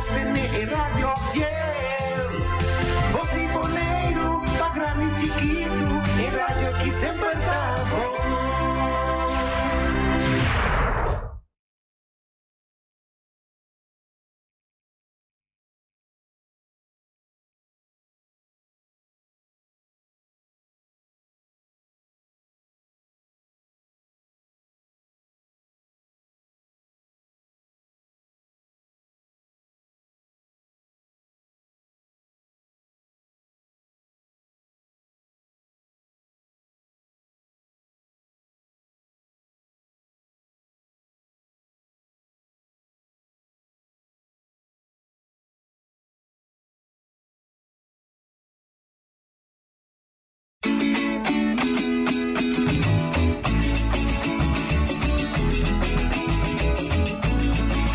Sostene e radio fiel. Bos di Boneiru, pa grandi chikitu, e radio ki semper ta bon.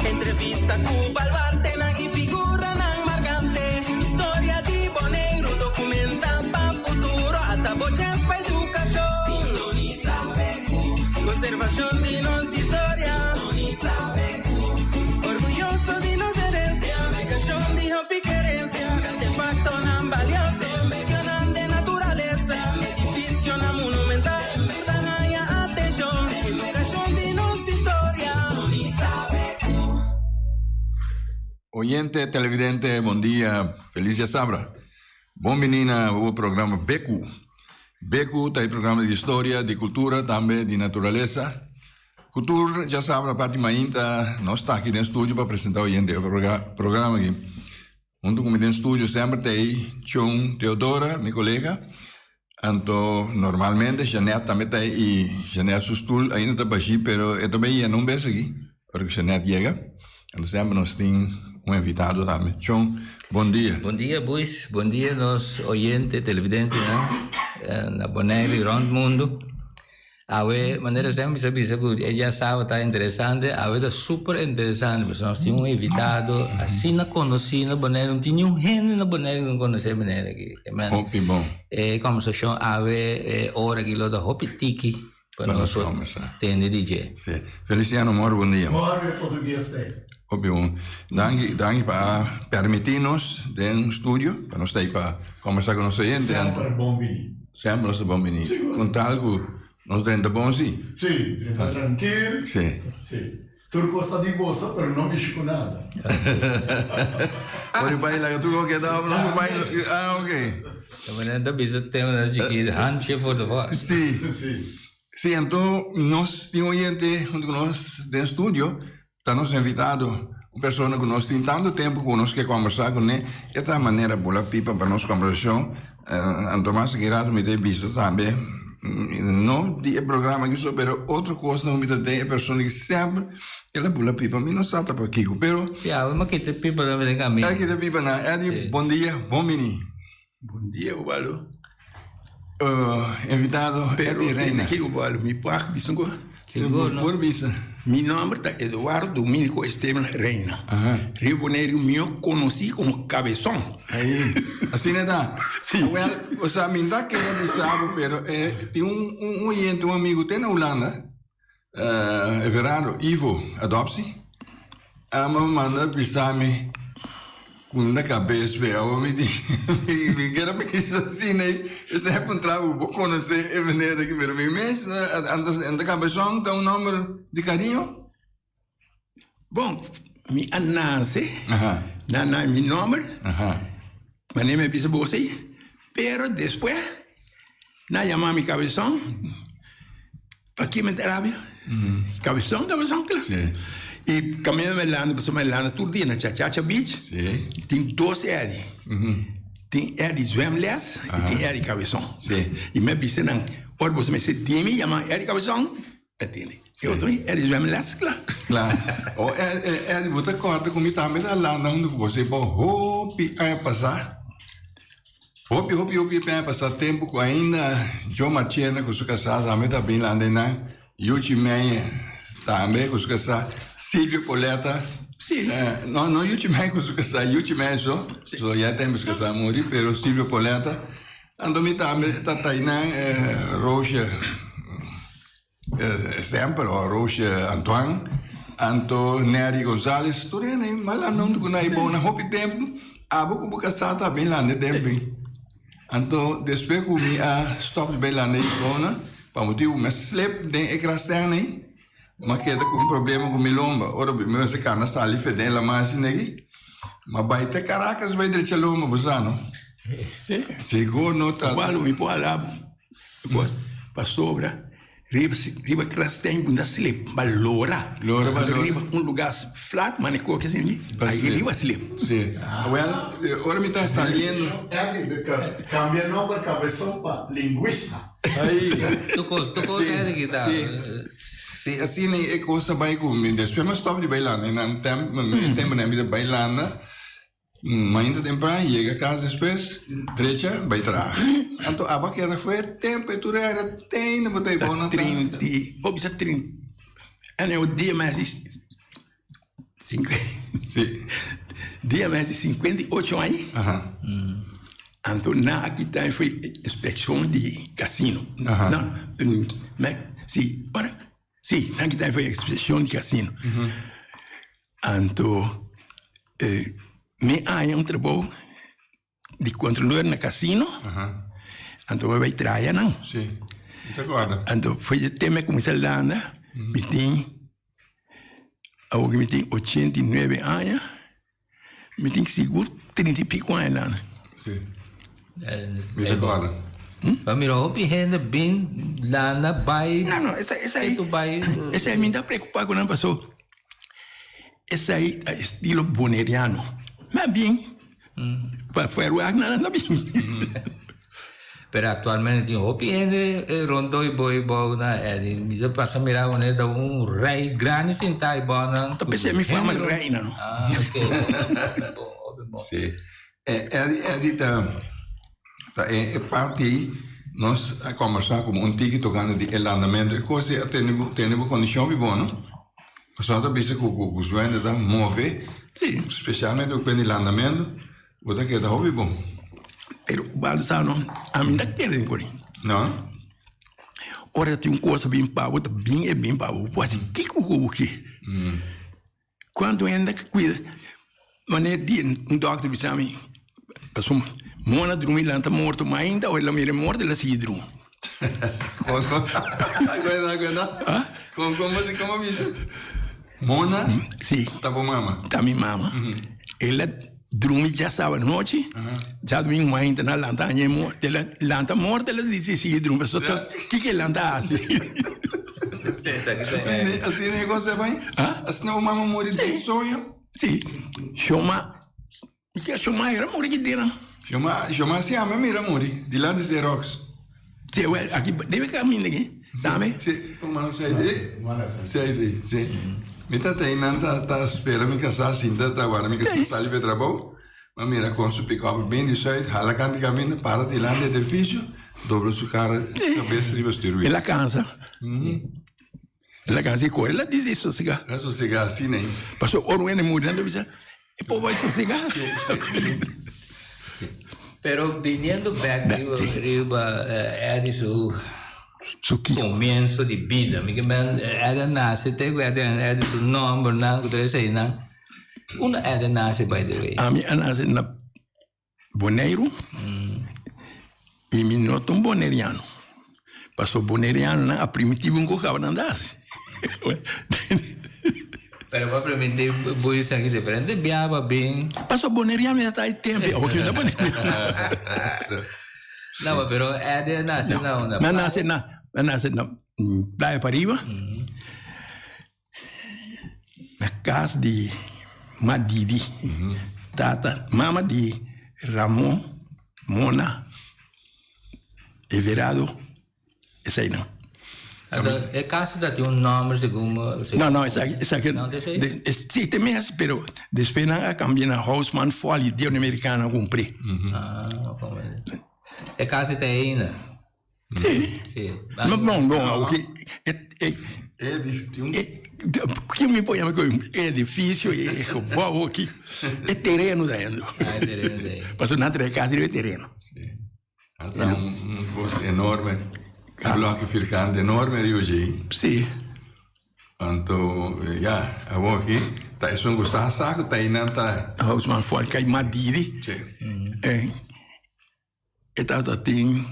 Entrevista ku baluartenan i figuranan markante. Historia di Boneiru dokumenta pa futuro. Ata bo chèns pa edukashon. Sintonisa BQ. Konservashon di nos historia. Sintonisa BQ. Orguyoso di nos herensia. Edukashon di hopi kerensia. Artefaktonan balioso. Medionan den naturalesa. Edifisionan monumental. Ta haña atenshon. Edukashon di nos historia. Oyente, televidente, bon dia, felis dia sabra. Bon bini na bo programa Beku. Beku ta e programa di historia, di kultura, tambe di naturalesa. Ku tur djasabra parti mainta nos ta aki den studio pa presenta oyente e programa aki. Huntu ku mi den studio semper ta ei Chon Teodora, mi kolega. Anto normalmente Jeanette tambe ta ei i Jeanette su stul ainda ta bashí pero e ta bai yena un bes aki ora ku Jeanette yega. Anto semper nos tin un invitado tambe. Chon, bon dia. Bon dia Buis, bon dia nos oyente, televidentenan na Boneiru i rònt mundu. Awe, manera semper mi sa bisa ku e djasaba ta interesante, awe ta super interesante pasobra nos tin un invitado asina konosí na Boneiru, no tin niun hende na Boneiru ku no konosé meneer aki. Hopi bon. E kòmbersashon awe, e ora aki lo ta hopi tiki pa nos por tende di dje. Sí. Feliciano Moro, bon dia. Moro e portugues ta ei. Hopi bon. Danki, danki pa a permití nos den studio, pa nos ta ei pa kòmbersá ku nos oyente. Semper bon bini. Semper nos ta bon bini. Sigur. Con tal cu nos drenta bon si. Si, drenta trankil. Si. Si. Tur cos ta di gosa, pero no mishi cu nada. Por i bai laga tur cos keda op, no por bai. Ah, ok. Ta manera ta bisa tema na chikito, handje voor de vos. Si. Si. Si, anto nos tin oyente hunto cu nos den studio. Ta nos invitado, un persona ku nos tin tantu tempu ku nos ke kombersá kuné, e ta manera bula pipa pa nos kombersashon. Anto mas aki rato mi ta bisa tambe, no di e programa aki so, pero otro kosnan ku mi ta den e persona ki semper el a bula pipa, mi no sa ta pakiko, pero. Sí, awe mi a kita pipa tambe den kaminda. El a kita pipa nan. Eddie, bon dia, bon bini. Bon dia, Ubaldo. Invitado Eddie Reina. Pero Ubaldo, mi por bisa un cosa? Sigur, no? Por bisa. Mi nomber ta Eduardo Dominico Esteban Reina. Rio Boneiru mihó konosí komo Cabezón. Ahí. Asina ta? Sí. Well, osea, mi no ta kere bisa bo, pero tin un oyente, un amigu te na Hulanda, Everardo Ivo Adoptie a manda bisa mi ku na kabes be awor mi di mi kere bisa asina ei esei a puntra bo bo konosé e meneer aki pero mi mes anta kabesòn ta un nòmber di kariño. Bon mi a nase na na mi nòmber manera mi a bisa bo esei pero despues nan a yama mi kabesòn. Paki mi ta rabia? Cabezón, cabezón, kla. Sí. Y caminda mi landa, pasobra mi landa tur dia na Chachacha Beach. Sí. Tin dos Eddie. Tin Eddie zwemles y tin Eddie cabezón. Sí. Y mi a bisa nan, ora boso mester di mi yama Eddie cabezón, a tende. E otro Eddie zwemles, kla. Kla. O Eddie, bo ta corda cu mi tambe ta landa hunto cu bo, si bo hopi aña pasa. Hopi hopi hopi aña pasá tempu ku ainda Joe Marchena ku su kasá tambe ta bin landa einan, Yuchi Meñe tambe ku su kasá, Silvio Poletta, Sí. no no Yuchi Meñe ku su kasá, Yuchi Meñe so, so ya e tempu su kasá a muri, pero Silvio Poletta, anto mi tambe ta ta einan, Roosje Semper o Roosje Antoine. Anto Nery Gonzales, tur hende m'a landa huntu ku nan i bon na hopi tempu. Abo ku bo kasá ta bin landa e tempu ei. Anto despues ku mi a stòp di bai landa e bona, pa motibu mi a slep den e krastèn ei, mi a keda ku un problema ku mi lomba. Ora mi mester kana sali fe den laman asina aki, mi a bai te Caracas bai drecha lomba, bo sa no? Sigur no ta. Igual mi por hala bo pasobra Riba riba klas ten ku ta slip ba lora. Lora ba lora. Riba un lugar flat mane koke sin di ahí riba slip. Si. Well, ora mi ta saliendo. Eddie, cambia nomber cabezon pa linguista. Ay. Tu kos, tu kos Eddie kita. Si. Si, asina e kos ta bai ku mi. Despues mi a stop di bailando. E nan temp, e temponan mi ta bailando. Mainta tempran, yega cas despues, drecha, bay traha. Anto aba keda fue tempo e tur era tende bo ta e bona ta. Trinti, bo bisa trinti, en e dia mes di cinque, Si. Dia mes di 58 aña. Aha. Anto na a kita e fue inspeccion di casino. Aha. No, me, si, ora, Si, nan kita e inspeccion di casino. Anto mi haña un trabou di controleur na casino. Anto mi bai traha nan. Si, mi ta acorda. Anto foi e tempo mi cuminsa landa, mi tin, awor mi tin 89 aña. Mi tin sigur 30 y pico aña landa. Sí. Mi ta acorda. Pa mira hopi hende bin landa bai. No, no, esa, esa ahí. Bai, esa ahí mi ta preocupa con nan paso. Esa ahí ta estilo boneriano. Ma bien. Pa fuera nan anda bien. Pero actualmente tin hopi hende rondó y bo y bo na Eddie. Mi ta pasa mira wanneer ta un rei grandi sintá y bo nan. Ta pensé mi fama reina no. Ah, ok. Hopi bon, hopi bon. Sí. Eddie, Eddie ta ta e parti ei nos a kombersá komo un tiki tokante di e landamentu. E kos ei a tene bo tene bo kondishon hopi bon no. Pasobra ta bisa ku ku ku su hende ta move. Sí. Spesialmente ku di landamentu. Bo ta keda hopi bon. Pero Ubaldo sa no, ami ta kere den kuri. No. Ora tin un cosa bin pa bo, ta bin e bin pa bo. Bo hasi kiko ku bo ke. Cuanto hende ka cuida. Manera di un dokter bisa mi, pasobra mona drumi lanta morto, ma ainda ora el a mira e morto el a sigui drumi. Koso. Aguenta, aguenta. Ah? Kon, kon, kon, kon bisa? Mona? Sí. Ta bo mama? Ta mi mama. Mm -hmm. El a drumi djasaba nochi. Uh -huh. Djadomingo mainta na lanta aña e el a lanta morto, el a dici sigui drumi. So, yeah. Kiko el lanta hasi? Asina, asina e cosa bai? Ah? Asina bo mama muri di soño? Sí. Shoma, Mi ke Shomai era muri ki dina. Shoma, Shoma si ami mira muri, dilanti Xerox. Si, wel, aki debe kaminda aki, sabe? Si, humano sei di, sei di, si. Mi tata einan ta ta spera mi kasá sinta ta warda mi kasá sali pa e trabou, m'a mira kon su pick-up bin di Zuid, hala kant di kaminda, para dilanti edifisio, dobla su kara, kabes riba stuurwiel. El a kansa. El a kansa i kore, el a disi sosegá. El a sosegá asina ei. Pasobra ora un hende muri nan ta bisa, E por bai sosegá. Sí, sí, sí. Sí. Pero biniendo back riba, riba Eddie su Su ki? comienzo di bida. Mi ke men Eddie a nace te ku Eddie, Eddie su nombernan ku tur eseinan. Unda Eddie a nace by the way? Ami a nace na Boneiru i mi no ta un boneriano. Pasobra bonerianonan a primiti un ku kaba nan ta hasi. Pero bo a primiti bo esaki diferente bia bo a bin. Pasobra boneriano ya ta e tempu awor ki no ta boneriano. No, pero Eddie a nase na unda? Mi a nase na, mi a nase na Playa Pariba. Na cas di ma Didi, tata, mama di Ramon, Mona, Everardo, eseinan. Anto e cas ta tin un nomber segun bo? No, no, esaki, esaki, No ta esei? si te mes, pero despues nan a cambia na Houseman Folly, di un americano a cumpre. Ah, e cas ta ainda? Sí. Sí. No, no, no, oké. E, e, E, e, mi por yama edificio, e gebouw aki, e tereno ta hendo. Ah, e tereno ta hendo. Pasobra nan trae casa riba e tereno. Sí. Nan trae un, un cos enorme, un bloki vierkante enorme riba dje. Sí. Anto, ya, awor aki ta esun ku sa sa ku ta einan ta. Housman for kai Madidi. Sí. E tabata tin,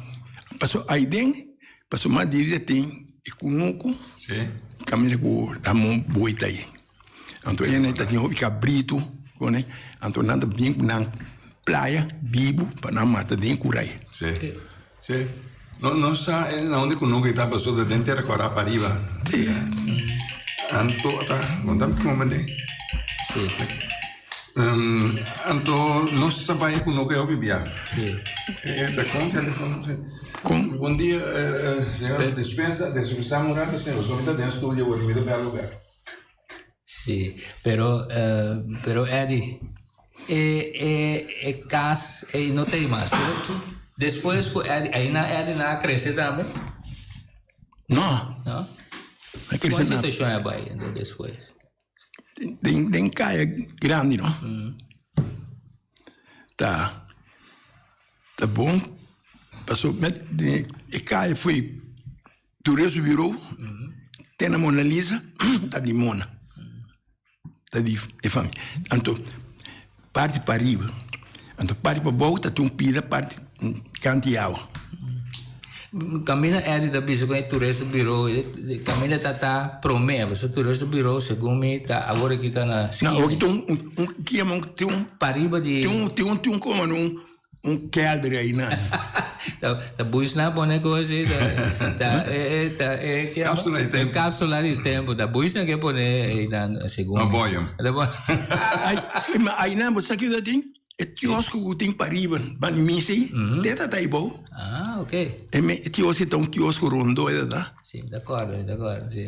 paso aiden, paso Madidi ta tin e kunuku. Sí. Kaminda ku ta mo boi ta ei. Anto e ta tin hopi kabritu kone, anto nan ta bin ku nan playa bibu pa nan mata den kurai. Sí. Sí. No, no sa eh, na unda ku nunca ita paso de den tera kora pa riba. Sí. Anto ta, konta mi como de. Sí. Um, anto no sa bai ku nunca yo bibia. Sí. Eh, ta con telefono. Con? Bon dia, eh, eh, señor dispensa, dispensamos un rato, señor. Solo ta den studio, voy a mi lugar. Sí, pero, eh, pero Eddie, e, e, e cas ei no t'ei mas. Pero despues cu Eddie, ei na Eddie na a crece tambe? No. No? A crece Con na. situacion a bai endo despues? Den, den caya grandi, no? Ta, ta bon, paso met e caya foi Toerisme Bureau, te na Mona Lisa, ta di Mona. Ta di e familia. Anto, parti pa riba. Anto, parti pa bou ta tin un pida parti kanti awa. Kaminda Eddie ta bisa ku e Toerisme Bureau, kaminda ta ta promé, pasobra Toerisme Bureau segun mi ta awor aki ta na No, awor aki ta un, un, un, un, tin un, Pariba di. Tin un, tin un, tin un komo un, Un kelder ei nan. Ta buisnan pone cos ei, ta ta e ta e ke Capsula di tempo. Capsula di tempo, ta buisnan ke pone ei nan segun. A boyem. Ai, ma ai nan bo sa kiko ta tin? E kiosko ku tin pariba ban misa ei, te ta ta ei bou. Ah, ok. E me e kiosko ta un kiosko rondo e ta ta. Si, mi ta acorda, mi ta acorda, si.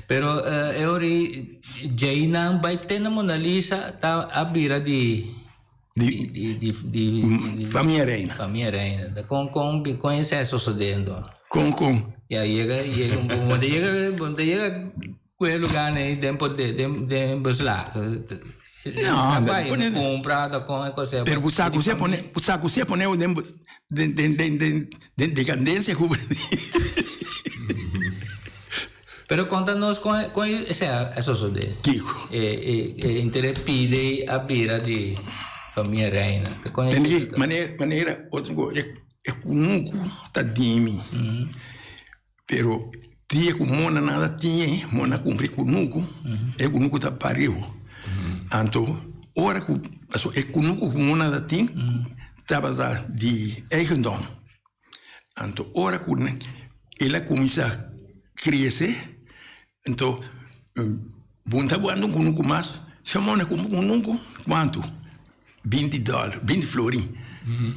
Pero e ora ei djeinan bai te na Mona Lisa ta a bira di Di, di, di, di, di famia Reina. Famia Reina. Ta con, con, con ese sucediendo? Con, con? Ya llega, llega, donde llega, donde llega cu lugar ahí den poder, den, den beslag. No, vai, pone, compra, da con e cosa. Pero busa cu se pone, busa cu se pone den, den, den, den, den, den decadencia cu. Pero conta nos con con ese a sosode. Kiko? E e e inter pide a bira di famia Reina. Con ese Tende manera manera otro go e e kunuku ta dimi. Pero dia ku mona nada tinha mona kumpra e kunuku e kunuku ta pariu. Anto ora ku paso e kunuku ku mona ta tin tabata di eigendom. Anto ora ku el a kuminsá krese, anto bo no ta wanta un kunuku mas, Shimon a kumpra un kunuku, kuantu? Binti dòler, binti florin.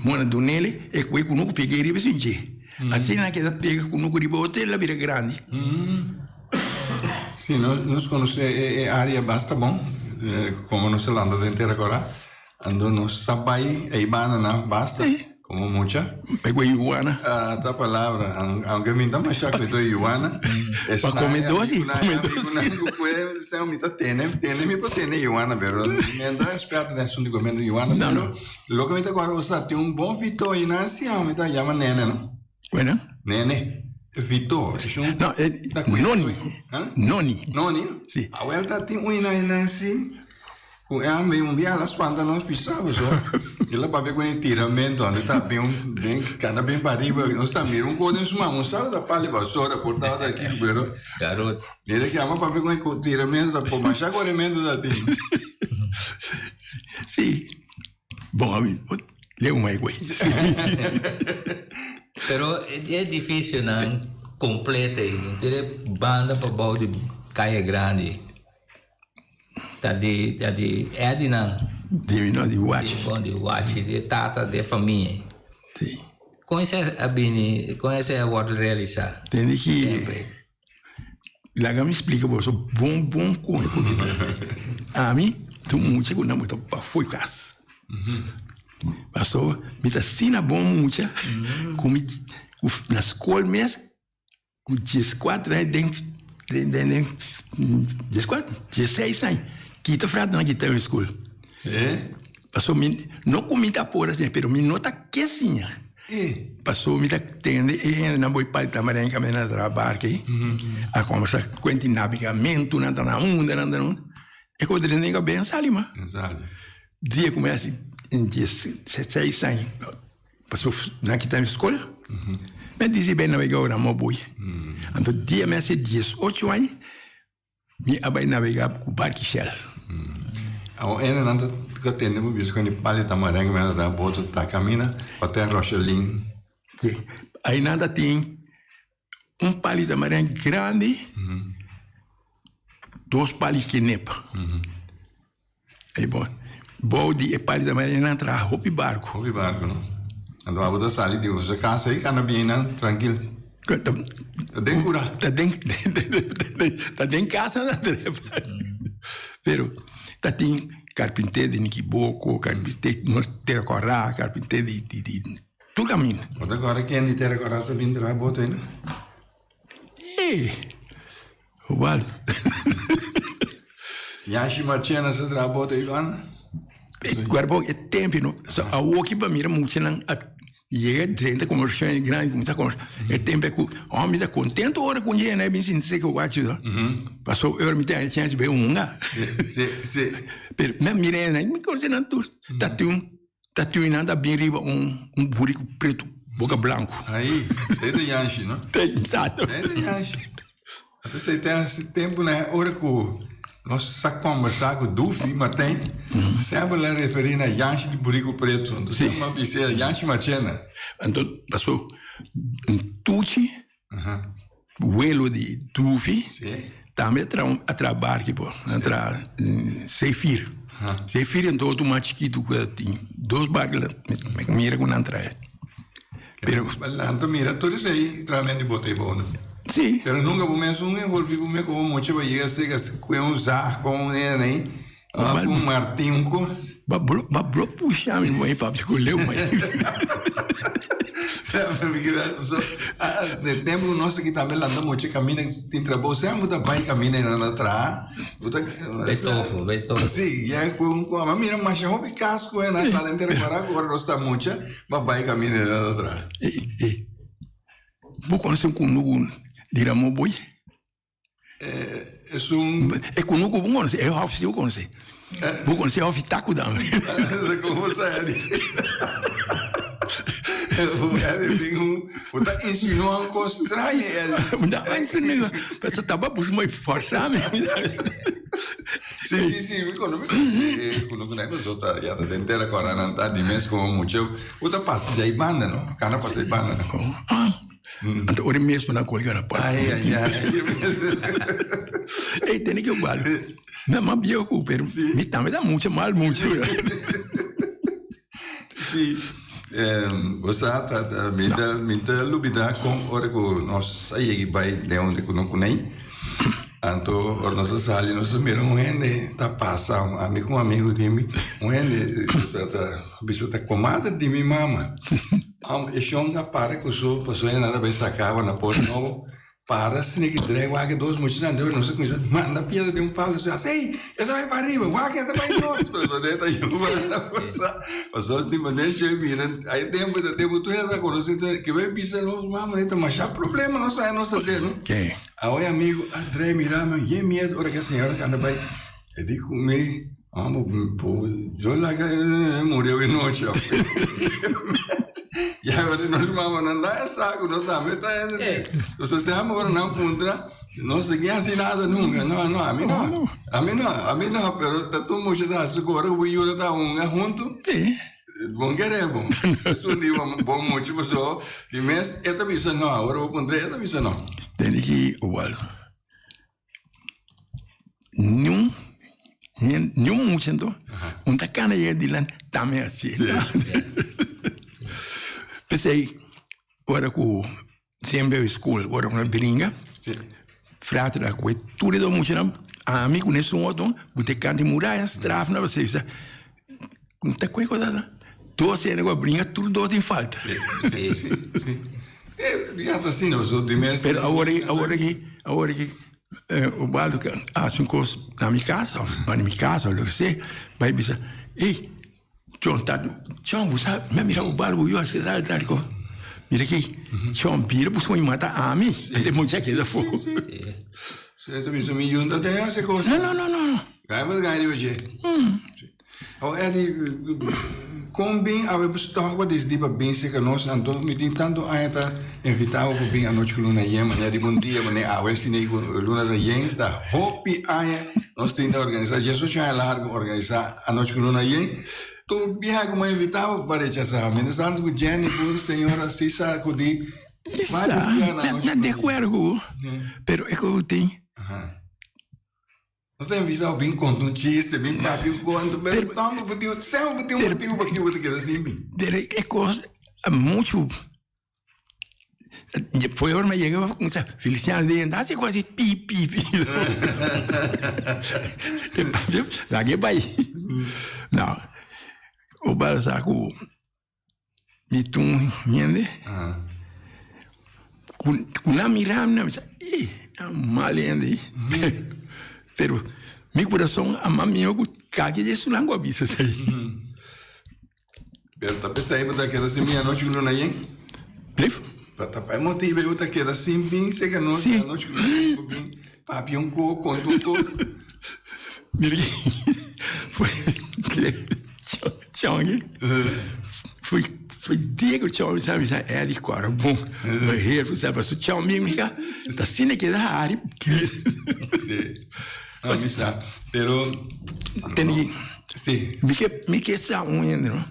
Bo na dun'el e ku e kunuku pega e riba sin dje. Asina nan keda pega kunuku riba otro el a bira grandi. Si, nos konosé e área basta bon, komo nos a lanta den Tera Kòrá. Ando nos sa bai ei banda nan basta como mucha. Bai cu e yuana. Ah, ta palabra. Aunque mi ta masha cu e yuana. Pa come dos y come dos. Cu mi ta tene, tene mi por tene yuana, pero mi no ta experto den asunto di comiendo yuana. No, no. Loke mi ta acorda osa tin un bon vito ei nan si mi ta yama nene, no? Bueno. Nene. Vito. No, noni. Noni. Noni? Si. Awel ta tin un ei nan si. Ku e hamber un biaha la spanta nos pisá paso el a papia ku e tiramento ando ta bin un den kana bin pa riba nos ta mira un kos den su man un sa ta pali basora por tabata aki pero Garot. Mira ke ama papia ku e tiramento ta por masha koremento ta tin. Sí bon ami leu mai güey. Pero e edificionan completo ei inter banda pa bou di Kaya Grandi. Ta di ta di Eddie nan. Di no di Wachi. Bon di Wachi di e tata di e famia. Si. Kon esei a bini kon esei a wòrdu realisá? Tende ki laga mi splika boso bon bon kon e por Ami ta un mucha ku nan bo ta pafó e kas. Pasobra mi ta asina bon mucha ku mi na skol mes Ku dieskuater aña den den den den dieskuater diesseis aña kita fratu nan kita mi skol. Sí. Pasobra mi no ku mi ta por asina pero mi no ta ke siña. Paso mi ta tende e hendenan bo e palta maren kaminda nan ta traha barka ei. A kombersa kuenti nabegamentu nan ta na unda nan ta na unda. E kos drenta den kabes a sali ma. Dia ku mi hasi diesseis aña paso nan kita mi skol mi a disi bai nabega ora mi a bui. Anto dia mi hasi diesocho aña Mi a bai nabegá ku barki Shell. Awor ene nan ta tende bo bisa ku di pali ta marenga mi a ta boto ta kamina pa ten Rochelin. Si, ai nan ta tin un pali ta marenga grandi, dos pali kenep. Ai bo, bou di e pali ta marenga nan traha hopi barku. Hopi barku no. Anto abo ta sali di boso casa ei kana bien nan trankil. Ta den kura. Ta den ta den casa nan trepa. Pero ta tin karpinté di Nikiboko, karpinté di Tera Kòrá, karpinté di di di tur kaminda. Bo ta kòrda ken di Tera Kòrá sa bin traha boto ei no? E! Wal. Yashi Marchena sa traha boto ei banda? Guarda e tempo no. So awoki pa mira muchanan a yega drenta conversacion grandi cuminsa conversa. E tempo ku homi ta contento ora ku yena e bin sinti se ku wachi no. Paso ora mi tin chance bay hunga. Si, si. Pero mi a mira nan mi conoce nan tur. Ta tin ta tin nan ta bin riba un un buriku preto boca blanco. Ai, esei ta Yanshi no? Exacto. Esei ta Yanshi. Esei ta tempo na ora ku nos sa kombersá ku Dufi Martijn, semper el a referí na Yanshi di buriku preto. Anto semper mi a bisa Yanshi Marchena. Anto paso un tuchi welo di Dufi tambe a traha a traha barki por, a traha Sefir. Sefir anto otro mas chikitu ku a tin dos barki la mi mira ku nan traha. Pero Anto mira tur esei trahamento di bota ei bou. Sí. Pero nunca bo mes un envolvi bo mes como mucha pa yega sega kue un zag pa un nena ei of un martin un kos. Ba bro ba bro pusha mi moe papia ku leu mai. De tempo nos aki tambe lanta mucha camina tin trabou semper bo ta bai camina ei nan ta traha bo ta Bay tofo bay tofo. Sí ya ku un ku a mira masha hopi kas ku nan ta den Tera Kora ku ora nos ta mucha. Ba bai camina e nan ta traha. Ey, ey. Bo conoce un cunucu di Ramon Boy? Eh, esun... E cunucu bo conoce, e hof si bo conoce. Bo conoce e hof taku dan. Como sa Eddie? Eddie tin un... Bo ta insinua un cos straño, Eddie. No, insinua. Pero taba busca mai forsa mi. Si, si, si, mi kono, mi kono. E kuno ku nai paso ta ya ta den tera kora nan ta di mes komo mucha. Bo ta pasa djai banda no? Kana pasa e banda no? Ah, anto ora mesmo nan kolga na porta. Ai, ai, ai. Ey, tene ke wak. Na mas viejo, pero mi tambe ta mucha mal mucha. Si, bo sa ta mi ta mi ta lubida kon ora ku nos a yega bai den un di kunuku nei anto ora nos a sali nos a mira un hende ta pasa ami ku un amigu di mi un hende ta ta bisa ta komader di mi mama e shon a para ku su pasobra nan ta bai saka awa na pos nobo. Para sini ki drei wak e dos muchanan de ora nos a kuminsá manda piedra den un palo sa sey e ta bai pa ariba wak e ta bai nos pero de ta yuba na pasa pasobra si manera shoi mira ai tempo ta tempo tur hende ta konosé tur hende ke bai bisa nos mama ta masha problema nos a nos ta den no awe amigo a drei mira mi yen miedo ora ke señora kanda bai e di ku mi amo bo yo laga e muri awe nochi. Ya ora nos mamanan da e sa ku nos tambe ta hende. Nos a sema ora nan puntra, no se kin hasi nada nunka. No, no, ami no. Ami no, ami no, pero ta tur mucha ta hasi ku ora ku bo yuda ta hunga huntu. Sí. Bon kere bo. Esun di bo mucha paso di mes e ta bisa no, ora bo puntra e ta bisa no. Tene ki igual. Niun niun mucha anto un ta kana yega dilanti tambe hasié. P'esei ora ku semper bai skol ora ku nan bringa frater a kohe tur e dos muchanan ami ku esun otro ku ta kanta e muraya straf nan pasobra bisa un ta kohe kos asa dos hende ku a bringa tur dos tin falta. Pero awor awor aki awor aki Ubaldo ke hasi un kos na mi kas òf na mi kas òf loke sea bai bisa ey John ta John bo sa mi a mira Ubaldo bo yu hasi tal tal kos. Mira aki, Shon bira busca mi mata ami, ante mucha keda afó. Sí, eso mismo mi yunta te hace cosa. No, no, no, no, no. Gai bo gai riba dje. Awo Eddie, kon bin awe bo stòk bo disidí pa bin serka nos? Anto mi tin tantu aña ta invitá bo pa bin anochi ku luna yen, manera di bon dia, manera awe asina ku luna ta yen, ta hopi aña nos tin ta organisá, diesocho aña largu organisá anochi ku luna yen. Tur biaha ku mi a invitá bo pa rechasá. Mientras tanto ku Jenny ku señora si sa ku di Sa, mi a de acuerdo ku bo, pero e ku tin. Nos ta invitá bo bin konta un chiste, bin papia un kuantu, pero tantu bo tin, semper bo tin un motibu pakiko bo ta keda sin bin. Pero e kos a muchu, despues ora mi a yega mi a kuminsá, Feliciano di hende hasi kos di pi pi pi. E papia laga e bai. No, bo para sa ku Mi tun hende ku nan mira mi nan bisa ey nan mal hende ey pero mi kurason a mas mihó ku kalke di esunnan ku a bisa esei. Pero ta p'esei bo ta keda sin bin anochi ku luna yen? Blif? Pa ta pa e motibu ei bo ta keda sin bin seka nochi anochi ku luna yen bo bin papia un kos konta un kos. Mira Chongi foi foi dia ku Chongi sa bisa Eddie kora bon beheer fu sa paso Chongi mi mika ta asina keda hari. Si no mi sa pero Tene si mi ke mi ke sa un hende no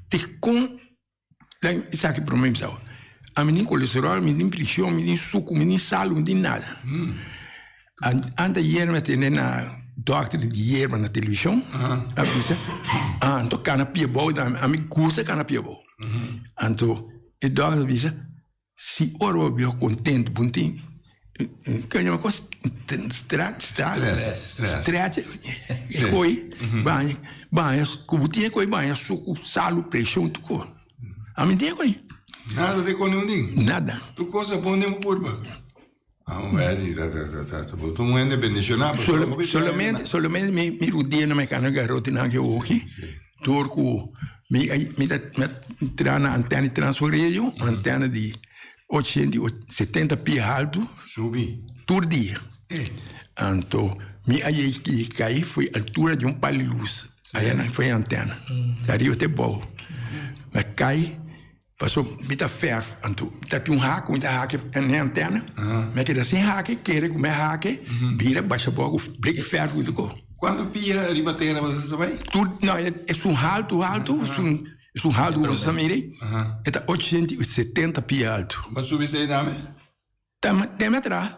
dikon Dan esaki prome mi sa ami tin colesterol, mi tin presion, mi tin suku, mi tin salu, mi tin nada. Ante ayer mi a tende na dokter di yerba na television a bisa anto kana pia bou ami gusta kana pia bou anto e dokter a bisa Si ora bo bira kontentu bo tin ke yama kos stress stress e koi baña baña ku bo tin e koi baña suku salu preshon tur kos ami tin e koi. Nada te koni un tin? Nada. Tur kos a pon den bo kurpa. Bo ta un hende bendishoná. Solamente solamente mi rudia na mekano garoti nan ke oki dor ku mi mi ta traha na antena di transfer radio antena di ochenta i setenta pia haltu Subi. Tur dia anto mi a yega kai foi altura di un pal di lus aya nan foi antena ariba te bou mi a kai. Paso mi ta verf, anto mi ta tin un hak, mi ta hak e antena, mi a keda sin hak, kere ku mi a hak, bira basha bou ku bleki verf ku tuko. Kuantu pia riba tera bo ta bai? Tur, no, esun haltu haltu, esun esun haltu ku bo sa mira ei, e ta 870 pia haltu. Bo a subi esei tambe? Tem atrás.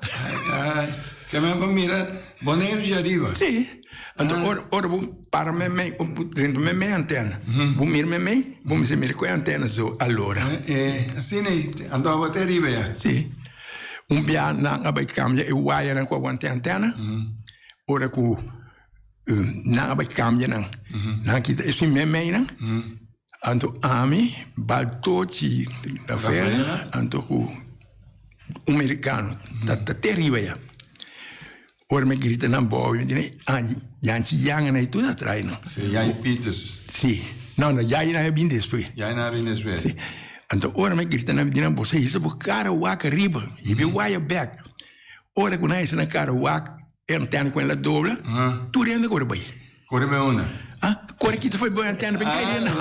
Ai, ke men pa mira Boneiru dje ariba. Sí. Anto ora ora bo para meimei, bo drenta meimei antena, bo mira meimei, bo mester mira ku e antena so alora. Eh, asina ei, anto abo te ariba ya. Sí. Un bia nan a bai kambia e wayanan ku a wanta e antena, ora ku nan a bai kambia nan, nan kita esun meimeinan, Anto ami Baltochi Rafaela anto ku un merikano ta ta te riba ya. Ora mi grita nan bou mi di ah Yanchi Yanga na tur a trai no. Si, Yai Pieters. Si, no no Yai nan a bin despues. Yai nan a bin despues. Si, anto ora mi grita nan mi di nan boso hisa bo kara wak ariba, hiba e waya bek. Ora ku nan hisa nan kara wak E antena ku el a dobla, tur hende kore bai. Kore bai unda? Ah, kore kita foi bai antena pa kai den nan.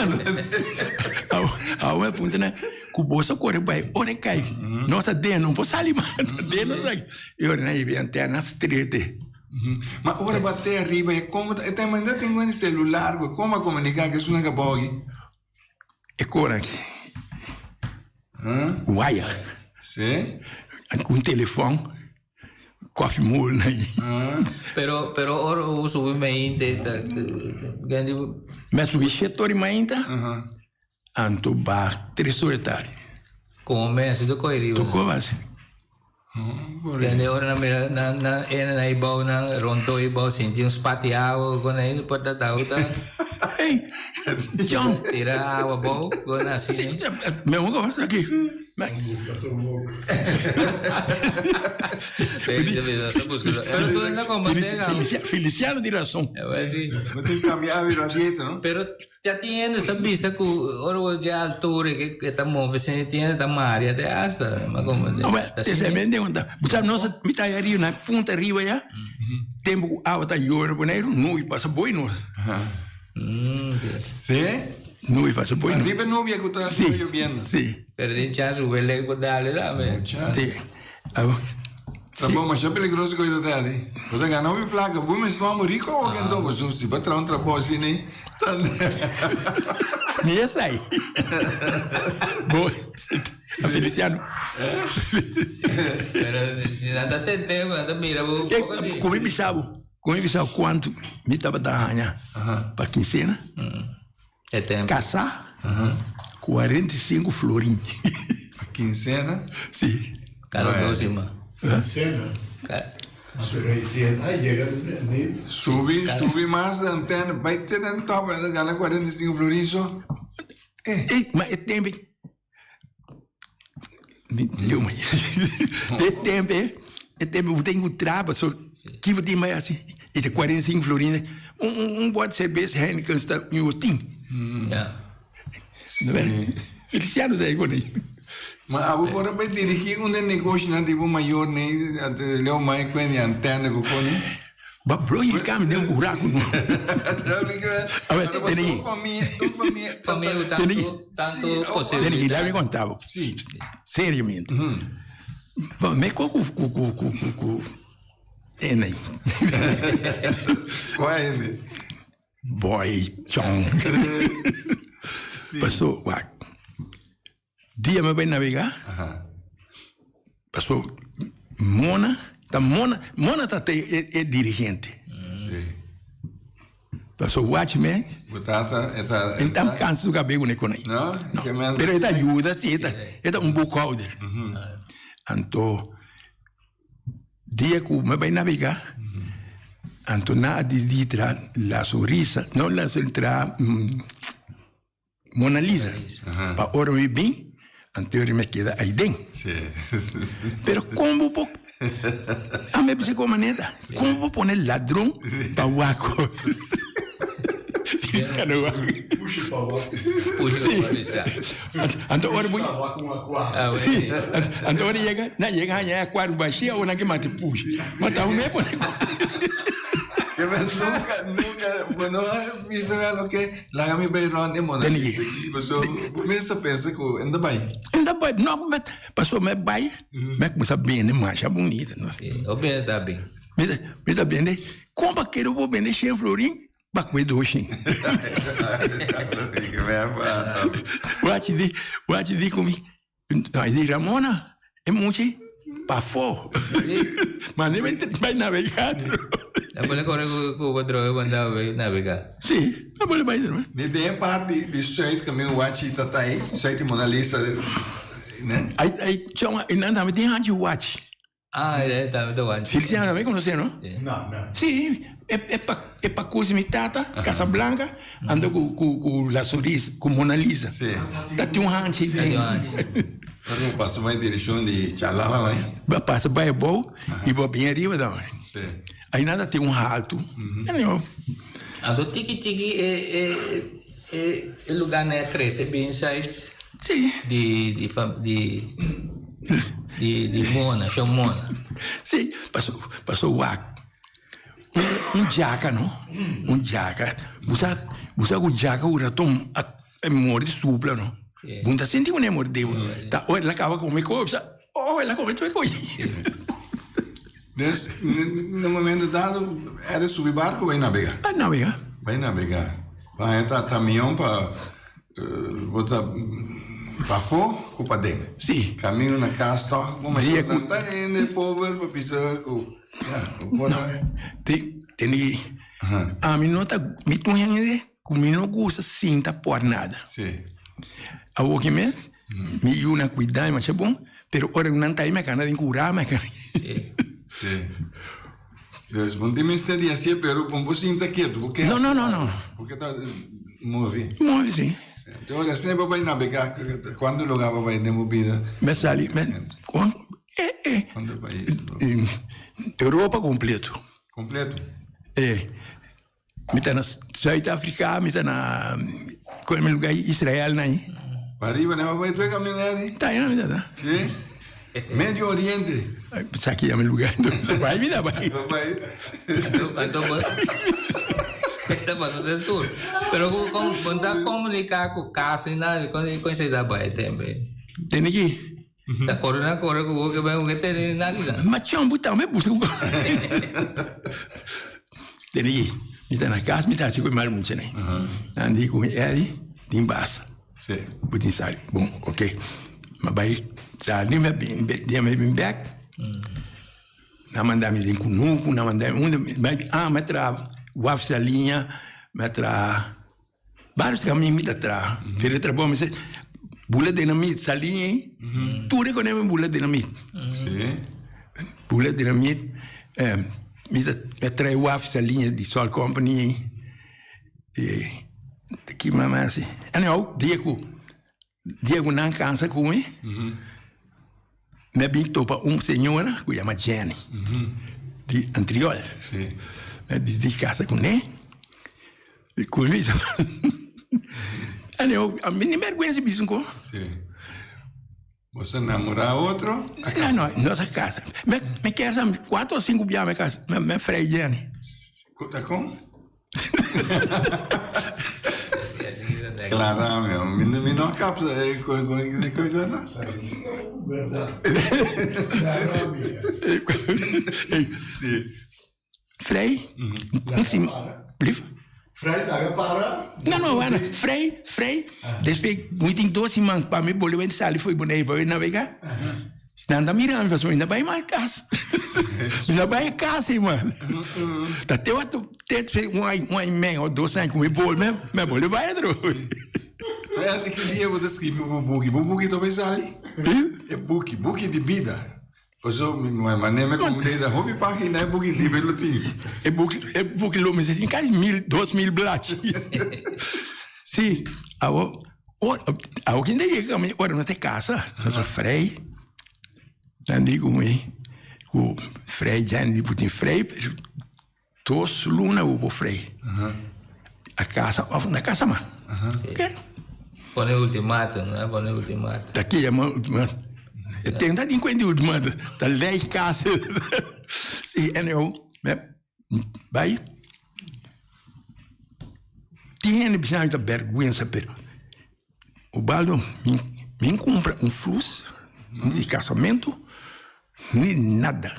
Awo mi a puntra nan, ku boso kore bai ora e kai, nos a den, no por sali mas, den nos aki. E ora nan hiba e antena strete. Ma ora bo a te ariba e komo ta, e ta manda tin ku celular, komo a komunika ku esun a kabou aki? E kor aki, waya. Sí. Ku un telefòn, kòfi mol na ei. Pero, pero ora bo subi mainta ta gende. Mi a subi shete ora di mainta, anto ba tres ora di tardi. Komo mester ta kohe riba. Tur kos hasi. Tende ora nan mira nan nan ena na e bou nan rondó e bou sinti un spat di awa ku nan por ta dau ta. Ei, John. Tira awa bou, go na así. Me un cosa aquí. Pero tú andas con manteca. Feliciano di razón. Sí. No te cambia a dieta, no? Pero ya tiene esa visa ku ora wo ya altura que que ta move se tiene ta maria te hasta, ma como. No, maar het is een ding, want dat- sabe, nós mi tá aí na ponta arriba já. Tempo água tá llorando Bonaire, nuvem passa boi nós. Sí? Nuvem passa boi nós. Arriba nubia que está Sí. lloviendo. Sí. Pero din chance huele con dale dame. Sí. Ah, Tá bom, mas é peligroso coisa dele. Você ganha uma placa, vou me estou rico ou quem tô, mas se vai trazer um trabalho assim, né? Nem essa aí. Boa. Feliciano. Pero si anda tente, anda mira, un poco así. Come bisabo. Come bisabo quanto mi tava da ranha. Pa quincena. É tempo. Caçar. 45 florins. A quincena? Sim. Cada décima. Quincena. Pero aí se entra, chega nem. Subi, subi mais a antena, vai ter dentro top, ainda ganha 45 florins só. Ei, mas é tempo. Leu, mas. É tempo, é tempo, eu tenho traba, só que eu tenho mais assim. E tem 45 florins. Um bote de cerveja Heineken está em otim. Ja. Não é? Feliciano Zé Gonei. Mas a vou para dirigir um negócio na tipo maior, né? Leu mais com a antena com o Mas bro, ele cai, me deu um buraco. A ver, tem Família, família, Família tanto, tanto Tem que lá possibilidade. me contava. Sim. Seriamente. Bom, me com com com com com com Ene. Qual é ele? Boy, chong. Passou, ué. Dia me vai navegar. Passou Mona, tá Mona, Mona tá te, é, é dirigente. Sim. Passou Watchman. Botata, eta. Então cansa o cabelo né com aí. Não? Não. Pero eta ajuda, sim, eta, eta um boekhouder. Anto dia que me vai navegar. Anto na di tra la sonrisa, não la tra Mona Lisa. Pa ora me bem, anto eu me queda aí dentro. Sim. Pero como vou a me psicomaneta, como vou poner ladrão pa waco? Puxa para o Puxa para piscar. Anto ora vou Lá com a quarta. Ah, Sí, bueno. anto ora llega, na llega allá a cuadro vacía o na que mate puxa. Mas tá um me pone. Se me nunca, nunca, bueno, isso é o que lá me beiron e mona. Tem que- Você começa a pensar que ainda bem. Ainda bem, não, mas passou me vai, me começa bem, mas é bonita, não sei. O bem tá bem. Me me tá bem, né? Como que eu vou vender sem florim? Ba com dois. Wat je die, wat je die kom Nou, die Ramona, é muito pa fo. Mas nem vai vai navegar. Después le corre con otro mandado navegar. Sim, mas vai vai. De tem parte de Zuid caminho Wachi Tatai, Zuid Mona Lisa, né? Aí aí chama, e nada, me tem anti watch. Ah, é, tá, muito bom. Feliciano também conhece, não? Não, não. Sim, é é pa é pa coisa mi tata, Casablanca, ando com com com la Solis, com Mona Lisa. Sim. Tá tem um rancho. Eu passo mais direção de Chalala, né? Passa vai bom e vou bem arriba da. Sim. Aí nada tem um alto. Uhum. Ando tiki tiki é é é lugar né cresce bem inside. Sim. De de de de de Mona, chama Mona. Sim, passou passou o ar. Um jaca, não? Um jaca. Você você com jaca o raton a morde supla, não? Bunda sente um mordeu. Tá, ou ela acaba com coisa. Oh, ela come tu coi. Dus, no momento dado, era subir barco, vai navegar. Vai navegar. Vai navegar. Vai entrar caminhão para botar para fora, para dentro. Sim. Caminho na casa, toca, como é que tá indo, povo, para pisar, com... Tem, tem que... A mim não tá... Me tu rende, com mim não gosta sinta por nada. Sim. A o que mesmo, me una cuidar, mas é bom, pero ora não tá aí, mas cana de curar, mas cana... Sim. Sim. Dus bon tin mester di hacié, pero bon bo sinta ketu, bo ke No, no, no, no. Bo ke ta move. Move, si. Enton ora esei bo bai nabegá, kuantu lugar bo bai den bo bida? Mi sali, mi, kon, eh, eh. Kuantu pais? Europa kompleto. Kompleto? Eh. Mi ta na Zuid-Afrika, mi ta na kon mi lugar Israel na ahí. Pariba ne bai tur kaminda di? Ta ahí mi ta ta. Si? Medio Oriente. Sa ki ya mi lugar. Bai mi ta bai. Bai. Anto bo ta pasa den tur. Pero ku kon bo ta komunika ku kas ni nada kon kon esei ta bai tembe? Tene ki? Ta kore nan kore ku bo ke bai ku ke tene ni nada. Ma chon bo tambe buska. Tene ki mi ta na kas mi ta hasi ku e mal muchanan. Nan di ku mi Eddie tin basa. Bo tin sali. Bon ok. Mi a bai sali mi a bin dia mi a bin bek nan manda mi den kunuku nan manda mi unda ah mi a traha waf saliña mi a traha. Varios kamin mi ta traha, pero e trabou mi se bula dinamit, salí ei, tur e kone mi bula dinamit. Bula dinamit, mi ta mi a trae waf saliña di Salt Company ei, e ki mas mi a hasi? Anyhow, dia ku dia ku nan kansa ku mi, mi a bin topa un señora ku yama Jenny, di Antriol. Mi a disidi kasa kuné. I ku mi Anyhow, a mi ni bèrgwensa bisa un ko. Sí. Boso a namorá otro? No, no, nos a kasa. Mi, mi kesa kuatro o sinku bia mi kasa, mi, mi frei Jenny. Ta kon? Clara, mi, mi, mi no capta eh, con, con, con, con, con, Verdad. Clara, mira. Sí. Frei, un sim, blief? Frei laga para. No, no, wana, frei, frei. Despues mi tin dos siman pa mi bolbe sali fo'i Boneiru pa nabega. Nan ta mira mi pasobra mi ta bai mas kas. Mi ta bai kas ei man. Ta te wak te un aña, un aña i mei o dos aña ku mi bolbe, mi a bolbe bai atrobe. Pero ki dia bo ta skribi bo buki? Bo buki ta bai sali? E buki, buki di bida. Paso mi manera mi comprende ta hopi pagina e buki liber lo tin. E buki e buki lo mester tin casi mil dos mil blachi. Si awo ora awo kin ta yega mi ora no ta casa nos a frei nan di ku mi ku frei Jenny bo tin frei dos luna bo por frei a casa of na casa mas oke. Pone ultimatum no pone ultimatum. Ta ke yama ultimatum e ten ta tin kuenta di ultimatum ta lei casa si anyhow bai tin hende bisa mi ta berguensa pero Ubaldo mi kumpra un flus di casamentu ni nada.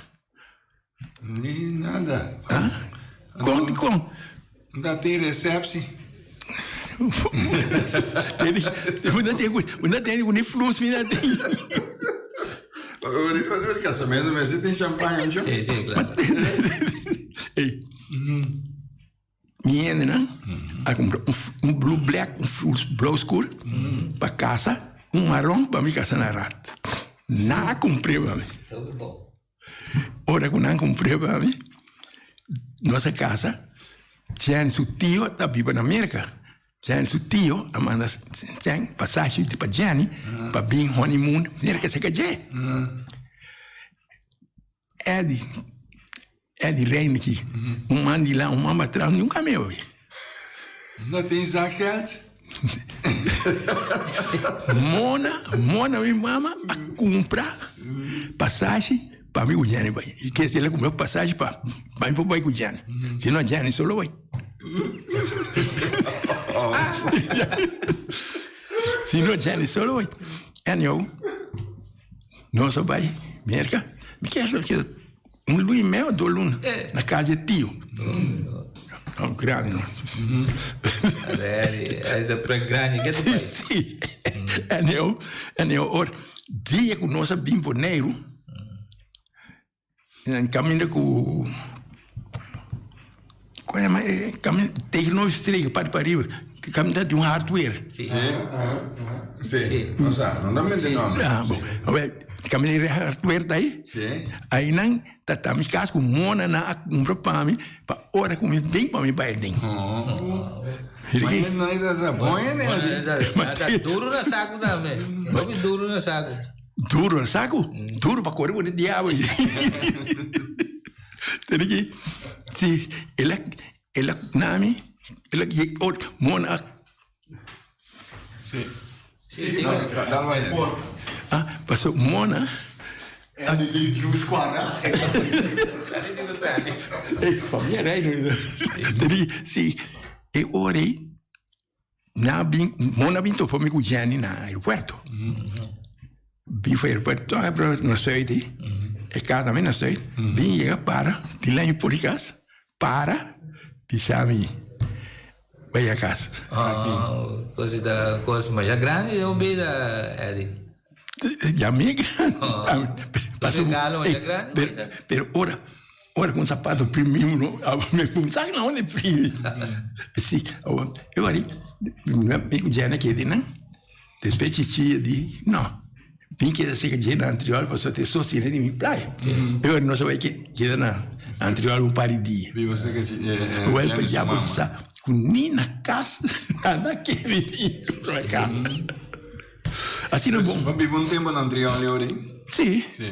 Ni nada. Ah? Kon di kon? Nta tin receptie. Una ten ku una ten ku ni flus mi na tin. Ora ora casamento mester tin champagne, ancho? Sí, sí, claro. Ey. Mi hendenan a kumpra un blue black, un blauw skur pa kasa, un maron pa mi kasa na rat. Nan a kumpr'é pa mi. Ora ku nan kumpr'é pa mi, nos a kasa, Jen su tio ta biba na Merka. Jen su tio a manda Jen pasashi pa Jenny pa bin honeymoon Merka serka dje. Eddie. Eddie Reineke, un man di la, un man batras, nunca mi oí. No tin zakgeld? Mona, Mona mi mama a cumpra pasashi pa mi cu Jenny bai. Y ke si el a cumpra pasashi pa pa mi por bai cu Jenny. Si no Jenny solo bai. Si no Jenny solo bai. Anyhow, nos a bai Merca. Mi kier sa ke Un luna y medio, dos luna. Na casa di tio. No, grandi no. Grandi, ke tu bai? Sí. En eu, en eu, or, dia ku nos a bin Boneiru, en kaminda ku, kon yama e kaminda, tegen nos streken parti pa riba. Caminda di un hardware. Si. Si. No sa, no ta mente nomber. Ah, bon. Wel, caminda di hardware ta ahí. Si. Ahí nan ta ta mi cas cu mona nan a cumpra pa mi, pa ora cu mi bin pa mi bai den. Oh. Maar no is dat bon ene. Ta duro na saco tambe. Hopi duro na saco. Duro na saco? Duro pa core cu e diabel. Tene ki, si, el a El a nami, el a ye or mona a. Sí. Sí, sí. Dal bai. Ah, paso mona. En di luz cuadra. Ey, familia reino. Tedi, sí, e ora ei, na bin, mona bin topa mi ku Jenny na aeropuerto. Bin for aeropuerto, na Zuid ei. E kar tambe na Zuid. Bin yega para, tin laña por di kas. Para bisa mi bai a cas. Oh, cosa ta cosa masha grandi den un bida, Eddie. Ya mi e grandi. Oh. Regalo masha grandi. Pero, pero ora, ora con zapato primi uno, me punsa na onde primi. Si, awor, e wari, mi cu Jenna kede nan. Despues Chichi di, no, mi keda seka dje na Antriol pasobra ta e sostene di mi playa. E ora nos a bai keda na Antriol un par di dia. Biba seka Wel, Jenny pa su ya bo mama. sa ku ni na kas nada kere mi na kas. Asina bon. Bo biba un tempo na Antriol yori? Si. Si.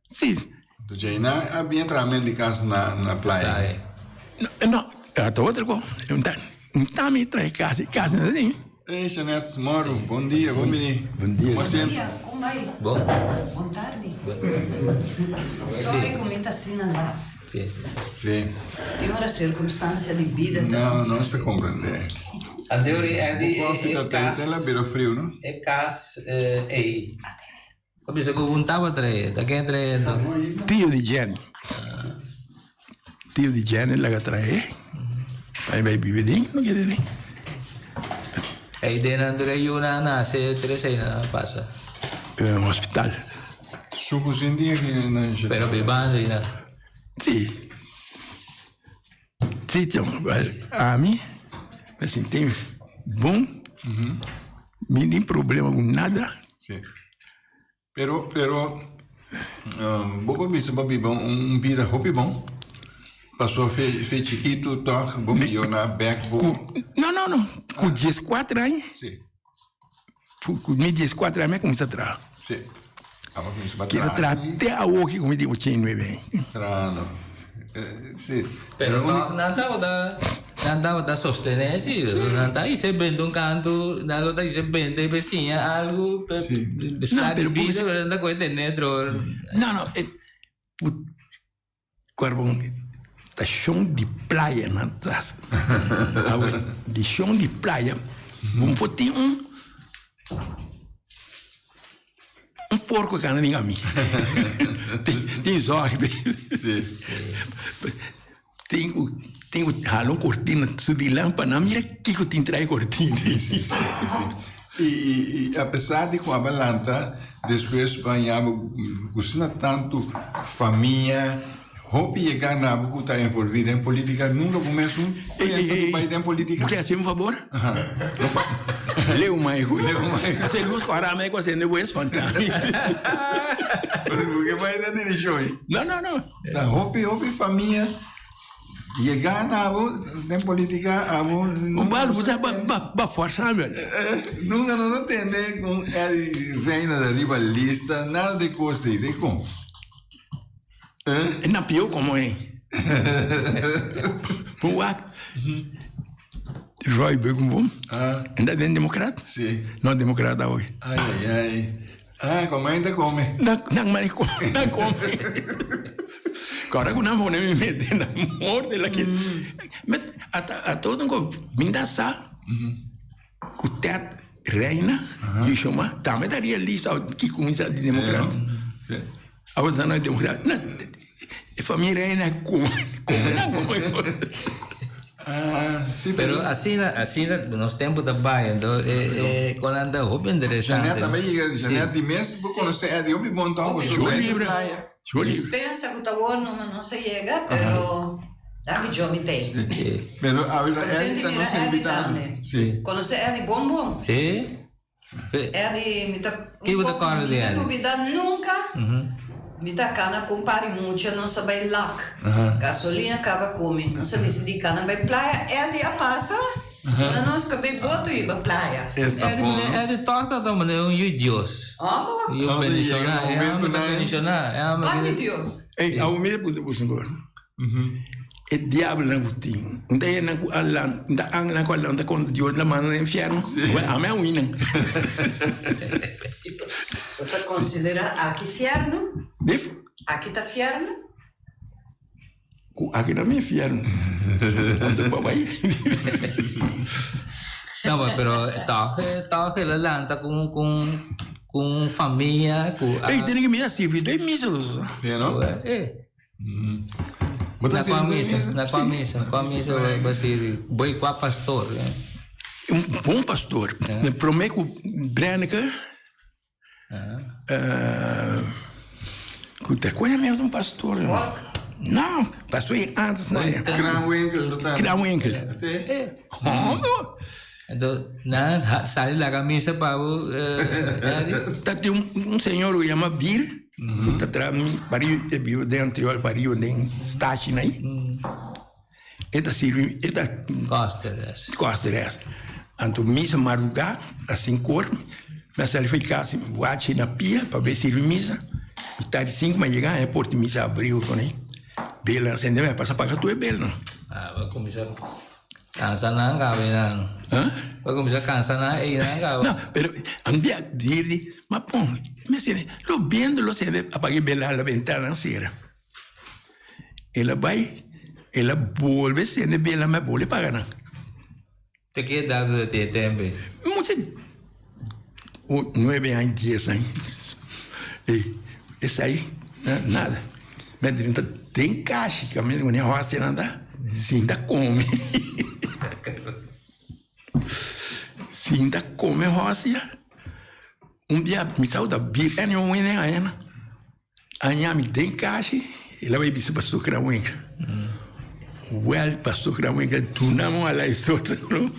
Si. Entonces ei nan a bien traha men di kas na na playa. No, ta otro ko. Un tami trae kas, kas no ta tin. Hey Jeanette Moro, bon dia, bon bini. Bon dia. Como Bon dia, kon bai? Bon. Bon tardi. Sorry ku mi ta asina lat. Si. Si. Tin ora sirkunstansia di bida ta. No, no se komprende. Anteori Andy Koffie e ta kas. te la bira friu, no? E kas ei. Ta bisa ku un taba trae, ta ken trae ento? Tio di Jenny. Tio di Jenny laga trae. Pa e bai bibi den, no kere den. Ei den nan dure yu nan a nase tres ei nan a pasa. En hospital. Su kusin tin aki na Jeté. Pero bibando ei nan. Si. Si, tio. Ami me sinti bon. Mi tin problema ku nada. Si. Pero, pero, bo por bisa bo biba un bida hopi bon? Paso fe, fe chikitu tòg bo miyo na bèk bo. No, no, no. Ku dieskuater aña. Si. Ku mi dieskuater aña mi a kuminsá traha. Si. Abo kuminsá pa Keda traha. traha te awoki ku mi tin ochenta i nuebe aña. Trahando. Si. Pero no, nan tabata, nan tabata sostené si. Nan ta hise bende un kantu, nan lo ta hise bende pa e siña algu, pa Si. sa di bida, pero nan ta kohe tene dro. No, no, e Cuervo ta shon di playa nan ta awe di shon di playa bo por tin un un porco cana den ami tin zorg tin cu tin cu hala un cortina su dilan pa nan mira kico tin trae cortina. I apesar di ku aba lanta despues baña bo kusina tantu famia hopi yega na bo ku ta envolvi den politika nunka bo mes un pensa di bai den politika? Bo ke hasi un fabor? Leu mai ku Ase lus ku arame ku asende bo e spanta mi. Bo ke bai den direkshon ei? No no no. Ta hopi hopi famia. Yega na abo den politica abo. Un bal bo sa ba ba forsa mi. Nunca no ta tende con Eddie Reina ta riba lista nada de cos ei dicon? E na pio como ei. Bo wak Roy Beukenboom en ta den democrat? Si. No democrat awe. Ai ai ai. Ah, come ainda come. Nan, nan mani come, nan come. Ahora ku nan pone mi mete na morde la ke. Met ata a todo nko minda sa ku Ted Reina uh -huh. Tambe ta realisa ki kuminsa di democrat. Sí. Awor sa no democrat. Na, e familia Reina come, come nan come. Ah, sí, pero asina, asina nos tempo ta bai, entonces eh, eh, con anda hopi interesante. Janet tambe llega, Janet di mes, bo conoce Eddie, hopi bon toch, Hopi bo Yo su libre. playa. Yo libre. Pensa ku ta bon, no, no se llega, pero. Danki Joe, mi t'ei. Pero awe ta Contento Eddie ta di nos mira Eddie invitado. tambe. Sí. Conoce Eddie bon bon? Sí. Eddie, mi ta Ki bo ta kòrda di mi ta Eddie? lubida nunca. Mi ta kana ku un par di mucha, nos a bai Lac. Gasolina kaba ku mi. Nos a disidí kana bai playa. Eddie a pasa, duna nos kabei boto i bai playa. Esta Eddie, bon, mane, no? Eddie tòg ta mane un yu Dios. Amo. Yu Nos a yega bendishoná, na e hòmber momento ta nan. bendishoná. E hòmber Pan di ki. Dios. Ey, awo mi a puntra boso ngor. E diabelnan ku tin, un ta hendenan ku a lan, un ta angelnan ku a lanta kontra Dios la manda na infierno? Wèl, ami a hui nan. Bo ta konsiderá aki fierno? Dif? Aki ta fierno? Ku aki ta mi infierno. Anto bo bai. No, pero tòg, tòg el a lanta ku ku ku un famia ku a. Ey, tene ke mira sirbi den misa. Sí, no? Eh. Bo ta Na kua sirbi misa? misa? Na kua misa? Kua misa bo bo sirbi? Bo i kua pastor? Un bon pastor. Mi prome ku Brenneke ku ta kua mes un pastor? No, pastor i antes na e. Kranwinkel no ta. Kranwinkel. Hondo. Anto nan sali laga misa pa bo Eddie? Ta tin un señor ku yama Bir ku ta traha mi pariu e biba den anterior pariu den stashin ai. E ta sirbi e ta Koster es. Koster es. Anto misa marduga a sinku or mi a sali for di kas mi wachi na pia pa bai sirbi misa. Mitad di sinku mi a yega e porta di misa a abri ku bel a sende mi a pasa paga tur e belnan. Ah, bo a kuminsá. Cansa nan caba einan. Huh? Bo cuminsa cansa nan einan caba. No, pero un dia dirdi, ma pon, mi a lo biendo lo sende apaga e bela la ventana cera. El a bay, el a bolbe sende bela, ma bolbe paga nan. Te ki edad bo ta tin e tempo ei? Mucha nuebe aña, dies aña. E esai nada. Mi a drenta den kashi kaminda ku ne hòstenan ta sinta kome. Sinta kome hòstia. Un bia mi sa ku ta bir ene un wene aña. Aña mi den kashi el a bai bisa pastor Kranwinkel. Wèl pastor Kranwinkel duna mi un alai sótano.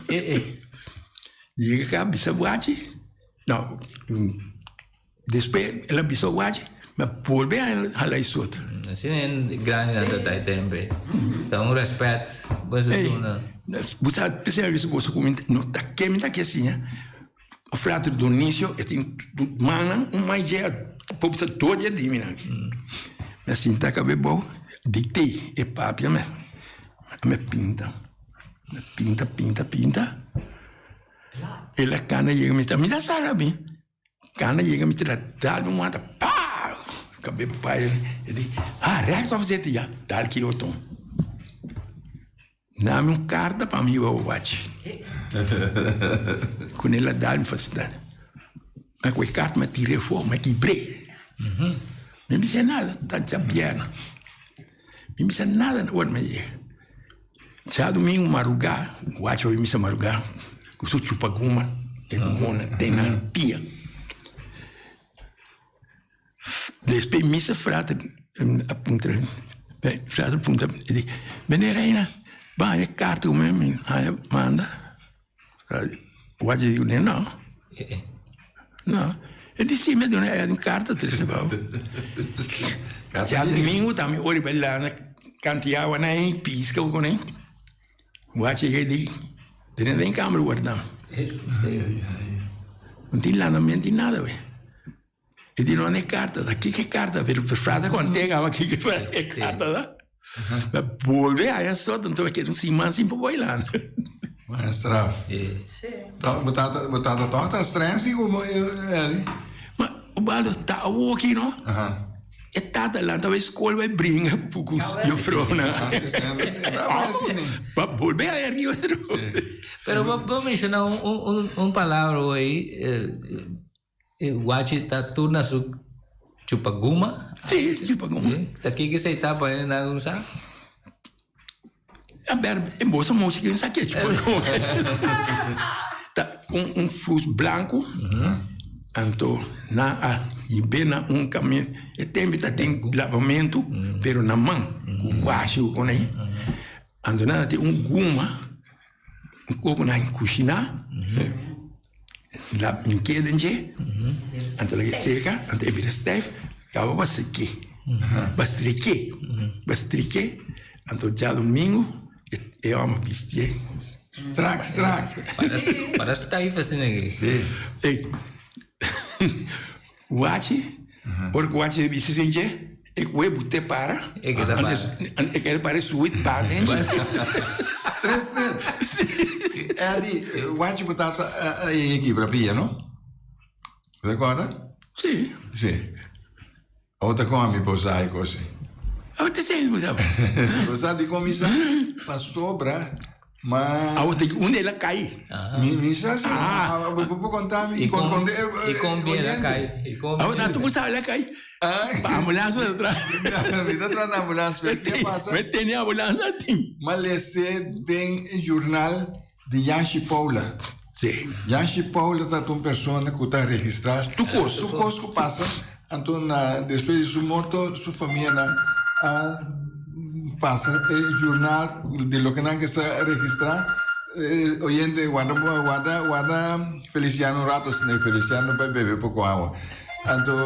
Yega ka bisa wachi. No, Despues el a bisa wach, mi a bolbe hala e sot. Asina e grandinan ta ta e tempo ei. Ta un respet bo sa duna. Bo sa p'esei mi a bisa boso ku mi no ta ke mi ta ke siña. Frater Donicio e tin mannan un mai dje por bisa dos dje di mi nan. Mi a sinta kabe bou dikt'ei e papia mes. Mi a pinta, mi a pinta pinta pinta. El a kana yega mi ta mi ta sara mi. Cana yega mi tira dal mi mata paa! Cabe bai e di ah rechtop zitten ya dal ki oton. Nami un carta pa mi hiba wachi. Con el a dal mi fasi dal. Ma cu e carta mi a tira afo mi a kibr'e. Mi bisa nada ta djabièrnè. Mi bisa nada ora mi a yega. Djadumingu marugá, wachi obi misa marugá ku su chupaguma e gumona den nan pia. Despues misa frater a puntra, frater puntra, e di, Meneer Reina, bo haña karta ku mi haña manda? Wachi di kuné, no. No. E di si, mi a duna un karta trese pa bo. Djadumingu tambe ora bai landa kanti awa na e piska ku kuné. Wachi e di, tene den kamer guardá. No tin landamento ni nada wei. E di no e karta ta, kiko e karta? Pero frase ku antes kaba kiko e karta ta. Ma bolbe haya sot anto a keda un siman sin por bai landa. Buena straf. Bo tata, bo tata toch ta streng si ku bo Eddie? Ma Ubaldo ta awoki no. E tata lanta bai skol bai bringa ku jufrounan. Pa bolbe haya riba atrobe. Pero bo menshona un un palabra hoy. E wachi ta tur na su chupaguma? Sí, su chupaguma. Ta kiko esei ta pa e nan usa? Aber, e boso mochi ken sa ke chupaguma. Ta un un flus blanco. Anto nan a hib'é na un kamin. E tempu ta tin labamentu, pero na man, ku washi ku konei. Anto nan a tin un guma, un koko nan kushiná, la mink'é den dje, anto laga e seka, anto e bira stijf, kaba pa sek'é, pa strik'é, pa strik'é, anto djadumingu e hòmber bistié. Strak, strak. Para stijf asina aki. Ey, Wachi, ora ku wachi a bisti sin dje, e ku bute para, E keda para. e keda para e suit para den dje. Stret, stret. Eddie, wachi bo tata a yega kibra pia, no? Recorda? Si. Si. Awor ta kon ami por sa e kos ei? Awor ta sa bo sa. Bo sa dikon mi sa? Pasobra ma. Awor ta unda el a kai. Mi sa si. Bo por konta mi? I kon i kon bien el a kai? Awor nan tur bo sa el a kai. Pa ambulans bo ta traha. Mi ta traha na ambulans pero ke pasa? Mi tene ambulans atin. Mi a lese den e journal di Yanshi Paula. Sí. Yanshi Paula ta un persona ku ta registrá tur kos. Tur kos ku pasa. Anto na despues di su morto su famianan a pasa e journal di loke nan ke sa registrá. Oyente warda warda warda Feliciano un rato asina Feliciano bai bebe poko awa. Anto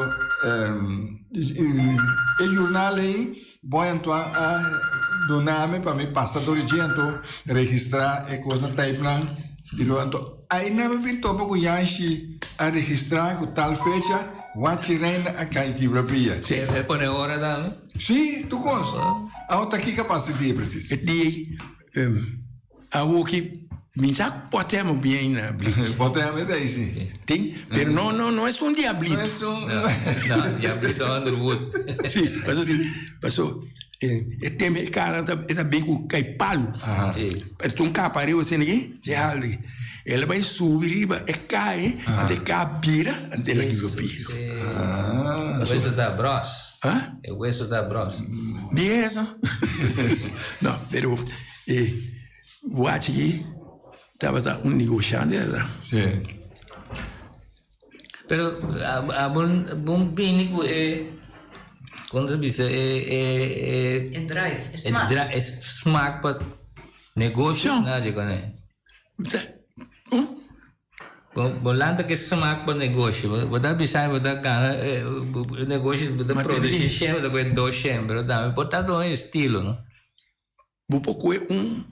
e journal ei Boy Antoine a duna mi pa mi pasa dor di dje anto registrá e kosnan taipnan di lo anto ainan mi bin topa ku Yanshi a registrá ku tal fecha Wachi Reina a kai kibra pia. Si e pone ora tambe? Si, tur kos. Awo ta kiko a pasa e dia presis? E dia ei Awoki mi sa potemo bien na bliki. Potemo es ahí si. Tin, pero no no no es un diablito. No es un No, diablito Underwood. Si, paso si, paso e tem e cara ta e ta bin ku kai palu. Si. Pero un capa ariba asina aki, si haldi. El a bai subi riba e kai, anto e ka bira, anto el a kiba pia. E hueso ta bros. Ah? E hueso ta bros. Di eso? No, pero E wachi aki tabata un negoshante ata. Sí. Pero abo bon bini ku e kon ta bisa e e e E drive, e smak. E smak pa negosio na dje kone. Bo lanta ke smak pa negoshi. Bo ta bisa bo ta gana negoshi bo ta produsi shen bo ta kohe dos shen pero tambe por ta un estilo no. Bo por kohe un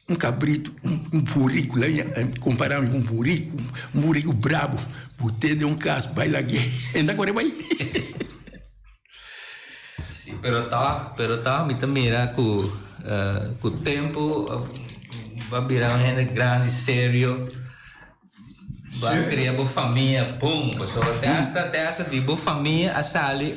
un kabritu, un buriku, kompará ku un buriku, un buriku brabu, bo te den un kas bai lag'é, e no ta kore bai. Sí, pero tòg, pero tòg mi ta mira ku ku tempu bo a bira un hende grandi, serio. Bo a kria bo famia bon, pasobra te hasta te hasta di bo famia a sali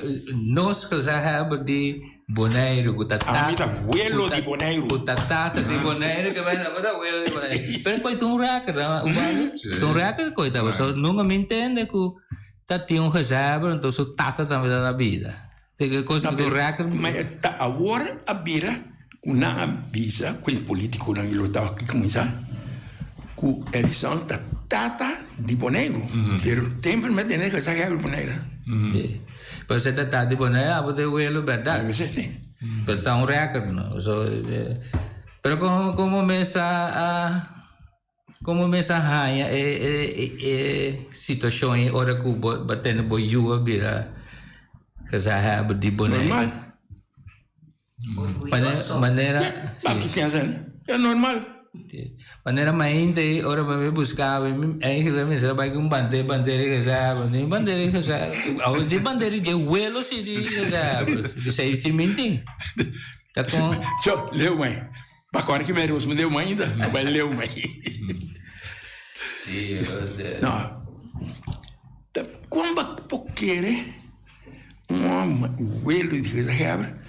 nos gezaghebber di Boneiru ku ta Ami ta welo di Boneiru. Ku ta tata di Boneiru ke bai bo ta welo di Boneiru. Pero koi ta un record Ubaldo? Ta un record koi ta pasobra nunka mi ntende ku ta tin un gezaghebber enton su tata tambe ta na bida. Te ke kos ku ta un record. Ma ta awor a bira Ku nan a bisa ku e politikonan lo tabata ki kuminsá ku Edison ta tata di Boneiru, pero temper mi a tende ku esaki habri Boneiru. Sí. Pero si e ta tata di Boneiru abo ta e welo bèrdat. Sí, sí. Pero ta un rèkòrt no. So, pero komo komo mes a a komo mes a haña e e e situashon ei ora ku bo bo a tende bo yu a bira gezaghèber di Boneiru? Normal. Orguyoso. Manera, sí. E normal. Manera mainta ei, ora pa mi buscaba, mi eigenlijk mi mester bai cu un bandera, bandera di reserva, ni bandera di reserva. Awor di bandera di welo si di reserva. Esei si mi tin. Ta con. So, leu mai. Pa kore ki mi responde un ainda, a bai leu mai. Sí, No. Ta kon bo por kere un hòmber welo di gezaghèber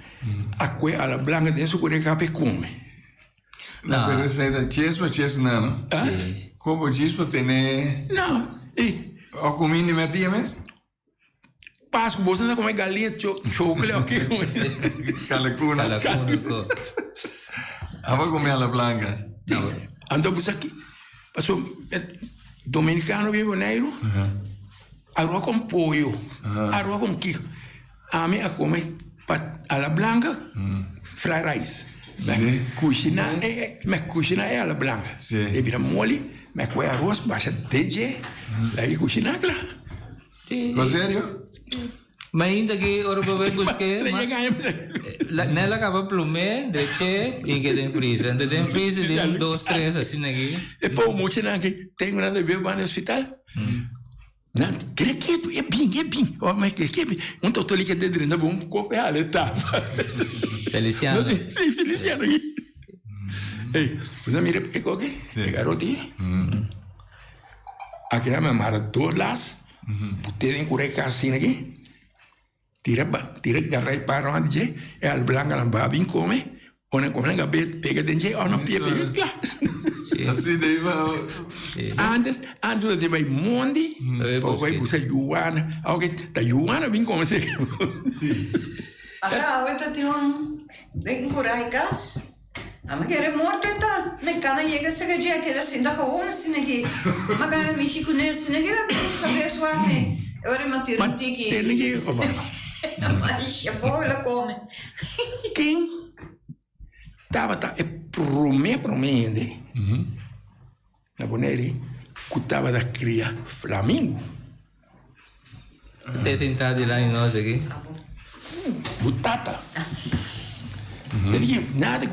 a kohe ala blanka den su kore kap e kome? No, pero esei ta chispa chispa nan, no? Kobo chispa tene. No, e. O kuminda mi a tia mes? Pasku boso sa come galiña chokle o kiko? Kalakuna. Kalakuna ko. Aba come ala blanca. Anto bo sa ki paso dominicano bin Boneiru arroz con pollo arroz con kiko ami a come ala blanca fried rice. Mi kushina e, mi kushina e ala blanca. E bira moli, mi kue arroz basha den dje, laga e kushina kla. Ma serio? Ma ainda ki ora bo bai busk'é, ma Nel a kaba plum'é, drech'é i ke den freezer. Anto den freezer tin un dos tres asina aki. E pou muchanan ki tengo nan ta bebe banda hospital. Nan kere ketu, e bin, e bin. Oh, ma ke ke bin. Un totoli ke de drenta bon kope hale tapa. Feliciano. No, si, si, Feliciano. Hey, pues mira e koke, e garoti. Aki nan me mara dos las, bute den kura e kas asina aki. Tira ba, tira garra e pan rond dje, e al blanca nan ba bin come, o nan come nan gabe pega den dje, o nan pia pega kla. Así de iba. Antes, antes bo ta bai mondi, pa bo bai buska yuana, awo ta yuana bin come seki. Ata awe ta tin un den kura e kas. A mi kere morto e ta. Mi kana yega sega dje a keda sinta gewoon asina aki. Ma kaya mishi kuné asina aki la bira kabes wak mi. E ora mi a tira un tiki. Tene ki oba. Maisha bo la kome. Ken tabata e prome prome hende na Bonaire ku tabata kria flamingo? Te sintá dilanti nos aki. Bu tata. Te dije, nada.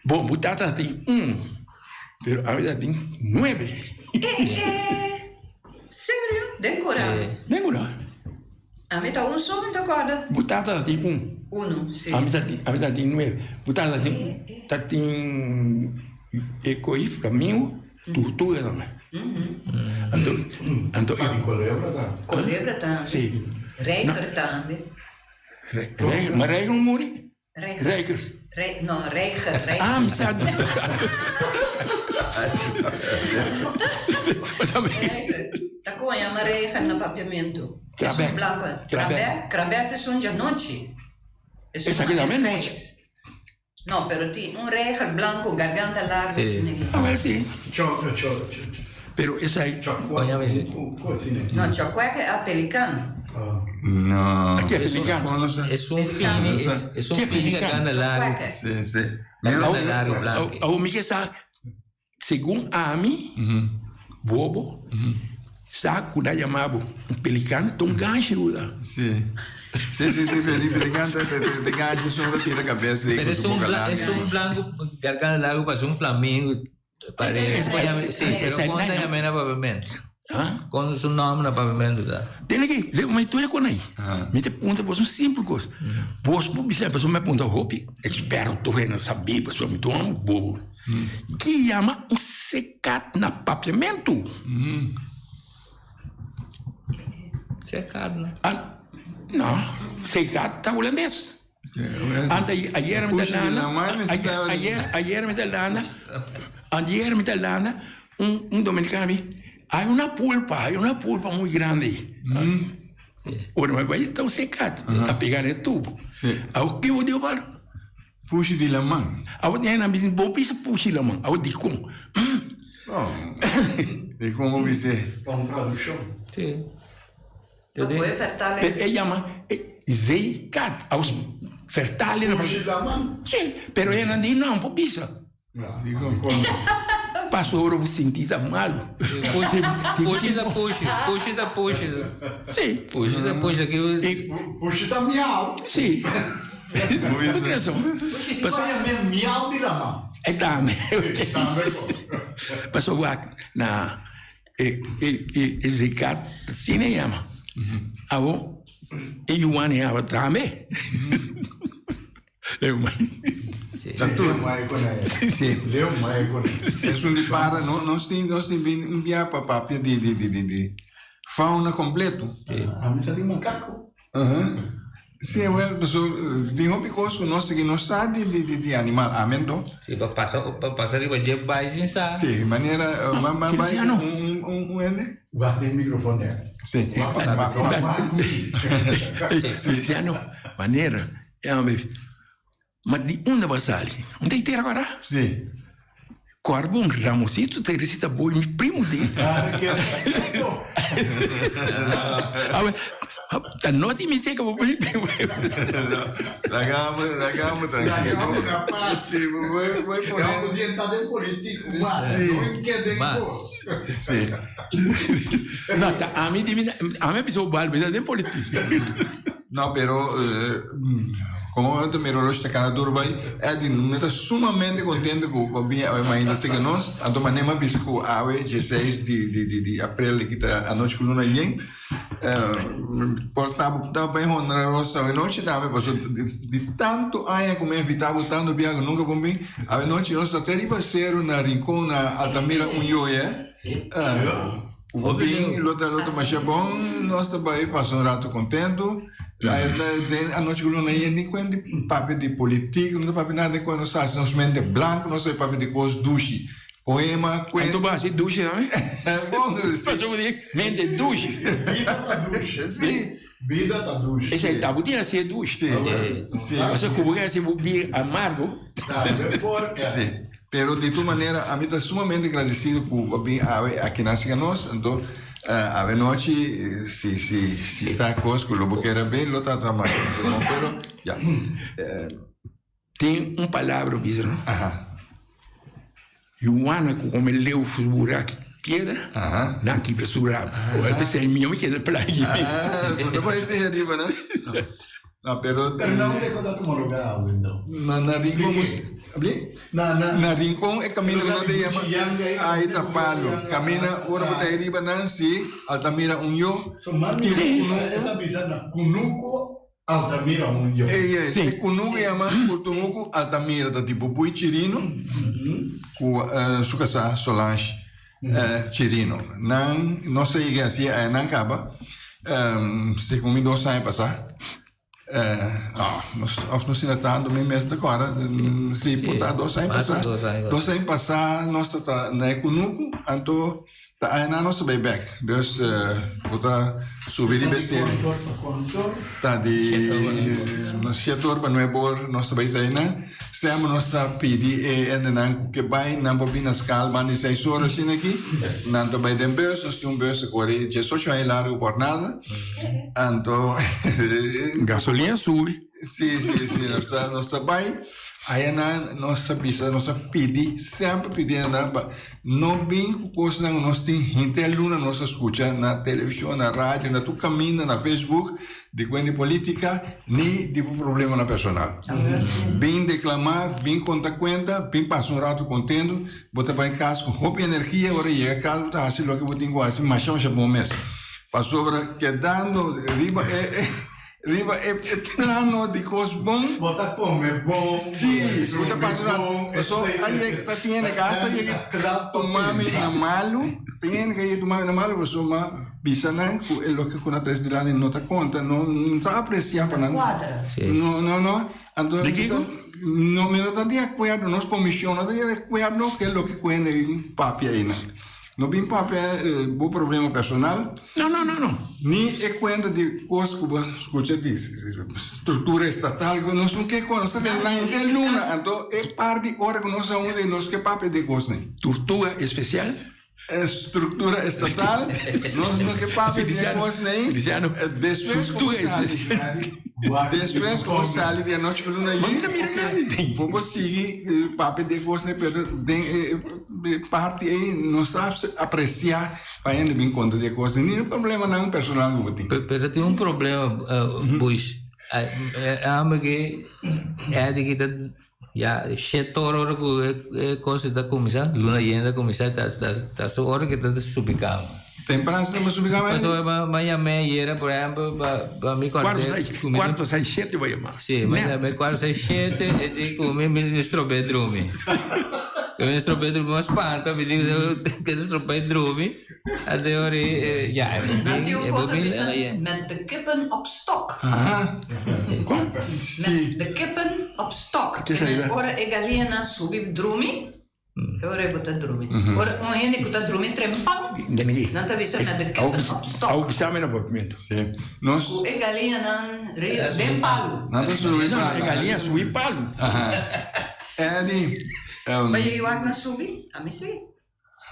Bon, bu tata tin un, pero ami ta tin nuebe. Eh, eh, serio? Den kura? Den kura. Ami ta un so, mi ta korda. Bu tata ta tin un. Uno, si. Ami ta tin, ami ta tin nuebe. Bu tata tin, ta tin e koi flamingo. Tortuga tambe. Anto, anto e. Colebra tambe. Colebra tambe. Si. Reiger tambe. Reiger, ma reiger no muri? Reiger. Reigers. Re, no, reiger, reiger. Ah, mi sa. Reiger. Ta con yama reiger na papiamento? Krabè. Krabè. Krabè ta esun djanochi. Esaki tambe nochi. No, pero tin un reiger blanco, garganta largo Sí. asina aki. A ver si. Cho, cho, cho. Pero esai. Coña mi si. No, chocueque a pelican. No. Aki a pelican. Es un fini, es, es un Ke fini pelican? garganta largo. Chocueque. Sí, sí. Garganta largo blanco. Awor mi ke sa, segun ami, bobo, sa ku nan yama bo un pelikan ta un ganshi usa. Sí. Sí, sí, sí, pelican te, te, te ganshi solo tira cabeza y Pero con es su un, boca bla, larga. es un blanco, garganta largo, parece un flamingo. Parece, sí, pero con ta yama na papiamento? Ah? Con su nombre na papiamento ta? Tene ki, le, ma tu con aí. Mi te punta bos un simpel cos. Bos por bisa, pasobra mi a punta hopi experto en sabi, pasobra mi ta un bobo. Ki yama un sekat na papiamento? Sekat na? Ah, no, sekat ta hulandes. Ante ayer mi ta landa, ayer, ayer mi ta landa, ayer mi ta landa, un, un dominicano mi, hay una pulpa, hay una pulpa muy grande. Ora mi bai ta un sekat, ta pega na e tubo. Awo ki bo diu palo? Pushi di laman. Awo nan bisa bo bisa pushi laman, awo dikon? Dikon bo bisa? Pa un traduccion. Sí. Pero e yama zeekat, aus vertale na Pushi laman? Sí, pero e nan di no por bisa. Pasobra bo sinti ta malu. Pushi ta pushi, pushi ta pushi. Sí. Pushi ta pushi aki. Pushi ta miau. Sí. Pushi ta miau di laman. E tambe. Pasobra na E e e zekat asina e yama. Awo e yuan e yama tambe. Leo mai. Leo mai con e. Sí. Leo mai con e. Esun di para no nos tin nos tin bin un bia pa papia di di di di di fauna completo. Ami ta di macaco. Sí, wel, paso tin hopi kos ku nos sigui no sa di di di di animal, amen to? Sí, pa pasa pa pasa riba dje bai sin sa. Sí, manera ma ma bai un un un un hende. Wak den microfon nè. Sí. Wak wak wak wak mi. Cristiano, manera, ma di unda bo a sali? Un ta e tera kora? Sí. Corbon Ramosito Teresita Boy mi primo di. Awe, ta noti mi seca bo Lagamos, lagamos tranquilo. Lagamos na paz. Sí, voy, voy É poner. um orientado em político, mas Sí. não entende Mas. Sí. No, ta ami di mi, ami bisa o bal, bisa den política. No, pero eh, como momento miro los ta Durbay, Eddie, me está sumamente contento ku papi ave mainda se que nos, anto manema bisa ku ave 16 di di di di april que ta anoche ku luna yen. Eh, por ta ta bem honrosa ave noche dame paso di, di tanto aña como invitado tanto viaje nunca bombi. Ave noche nos ta riba cero na Rincón na Altamira un yo eh. Eh, o bem, lota lota mas é bom, nós também passamos um rato contento. Aí, a noite que não ia nem quando papo de política, não papo nada quando nós nós mente branco, nós papo de coisa duche, poema, Quanto basi douche, não é? Bom, sim, Passou de mente douche. Vida tá duche. sim, Vida tá duche. Esse aí tabu tinha ser douche. sim, sim. Você como que se bir amargo. Tá, por, é. Sim. Pero de toda maneira, a mim está sumamente agradecido com o bem aqui na nós, então a noite, se se se está coisa, o lobo quer bem, lo está trabalhando, pero já. Tem um palavra, bisa, não? Aham. Luana ku come leu fusburaki piedra. Aham. Nan ki presura. O é pensei minha me queda para aqui. Ah, não pode ter arriba, né? Não, pero Pero não tem contato homologado, então. na na Rincón, De na Na, na, na Rincón é caminho que não te llama. Aí tá palo. Camina, ora bota arriba Nancy, Altamira um yo. So, mami, esta bisa na Cunuco, Altamira, um yo. Ei, ei, Sim. e kunuku yama kutunuku Altamira da tipo Bui Chirino, ku eh, su casa Solange eh, Chirino. Nan, não sei que assim, eh, nan acaba. Um, se comi dois anos passar. Eh, no, of não se tanto mi mês agora, se Sim. puta dois anos Mais passar. dois anos. Dois anos passar, nós tá na kunuku, anto tá aí na nossa back. Dus eh, puta subir e descer. Quanto, Tá de no setor para não bor nossa baita na sempre nossa pedi e ende nan que vai nan po na escala van de 6 horas assim aqui nan to vai den bus se um bus corre je so aí largo por nada anto Gasolina sube. Sim, sim, sim. Nossa, nossa vai. Aí na nossa pista, nossa pedi, sempre pedindo, né? Não bem com coisa não nós tem gente aluna nossa escuta na televisão, na rádio, na tu caminho, na Facebook, de quando política, nem de problema na personal. Bem declamar, bem conta conta, bem passa um rato contento, bota para em casa com roupa e energia, agora chega a casa, bota assim, logo que botinho assim, mas chama bom mês. Passou para quedando, riba, é, é, riba é, é plano de coisa bom. Bota come bom. Sim, bota passa bom. Só aí tá tinha casa e tomar na malo, tinha que ir tomar na malo, você uma pisana, é lo que com a três de lá não tá conta, não não tá apreciar para nada. Quadra. Sim. No, no, no. Entonces, ¿De qué? No, me no está de acuerdo, no es comisión, no está de acuerdo que es lo que cuenta el papi ahí, no. No bin papi, eh, bom problema personal, Não, não, não, não. ni é cuenta de coisas que você escuta diz, estrutura estatal, que não sei o que, não sei na gente luna, então é par de hora que nós somos de nós que papi de coisas, né? Tortuga especial. Estrutura estatal, nós não que papi de Feliciano, coisas, né? Feliciano, Después, como tortuga sale? especial. Después, como sale de noite que luna Mas não mira nada, tem. Vou conseguir papi de coisas, né? Pero de, eh, parte aí não sabe apreciar para ainda bem conta de coisas, nem problema não personal que eu tenho. Pero tem um problema, uh, Bush. Ame que é de que tá ya sete horas que coisa tá começar, luna llena começar, tá tá tá só hora que tá subicando. Temprano estamos subindo Mas eu amanhã meia era, por exemplo, para mim Quarto sai, quarto sai sete vai chamar. Sim, mas é quarto sai sete e digo, me ministro bedroom. O ministro bedroom mas espanta, me digo que ministro bedroom. Até ora ja, Dat die ook é altijd bem is met de kippen op stok. Ah, Met de kippen op stok. Het is En aí, ora e galinha subi drumi. Ora e bota drumi. Ora um hene que tá drumi trempan. Ninguém. Dan te wisten met de kippen op stok. Au exame na momento. sim. Nós, E galinha nan den palu. nada subindo. Não, a galinha subi palo. Eddie, Ba yei wak na subi? Ami si.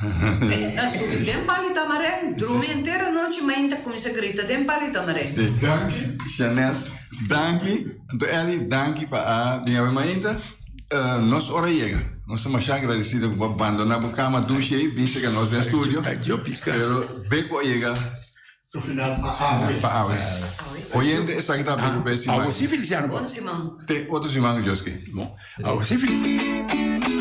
Na subi den pali tamaren, drumi henter anochi mainta cuminsa grita den pali tamaren. Si. Danki Jeanette, danki. Anto Elly, danki pa a bin awe mainta. Nos ora yega. Nos ta masha agradecido cu bo a bandona bo cama dushi ey, bin seca nos den studio. Pero be cu a yega. Su final pa awe. Pa awe. Oyente, esaki ta Beko pa e siman. Awo si Feliciano. Bon siman. Te otro siman cu Dios ke. Bon. Awo si Feliciano.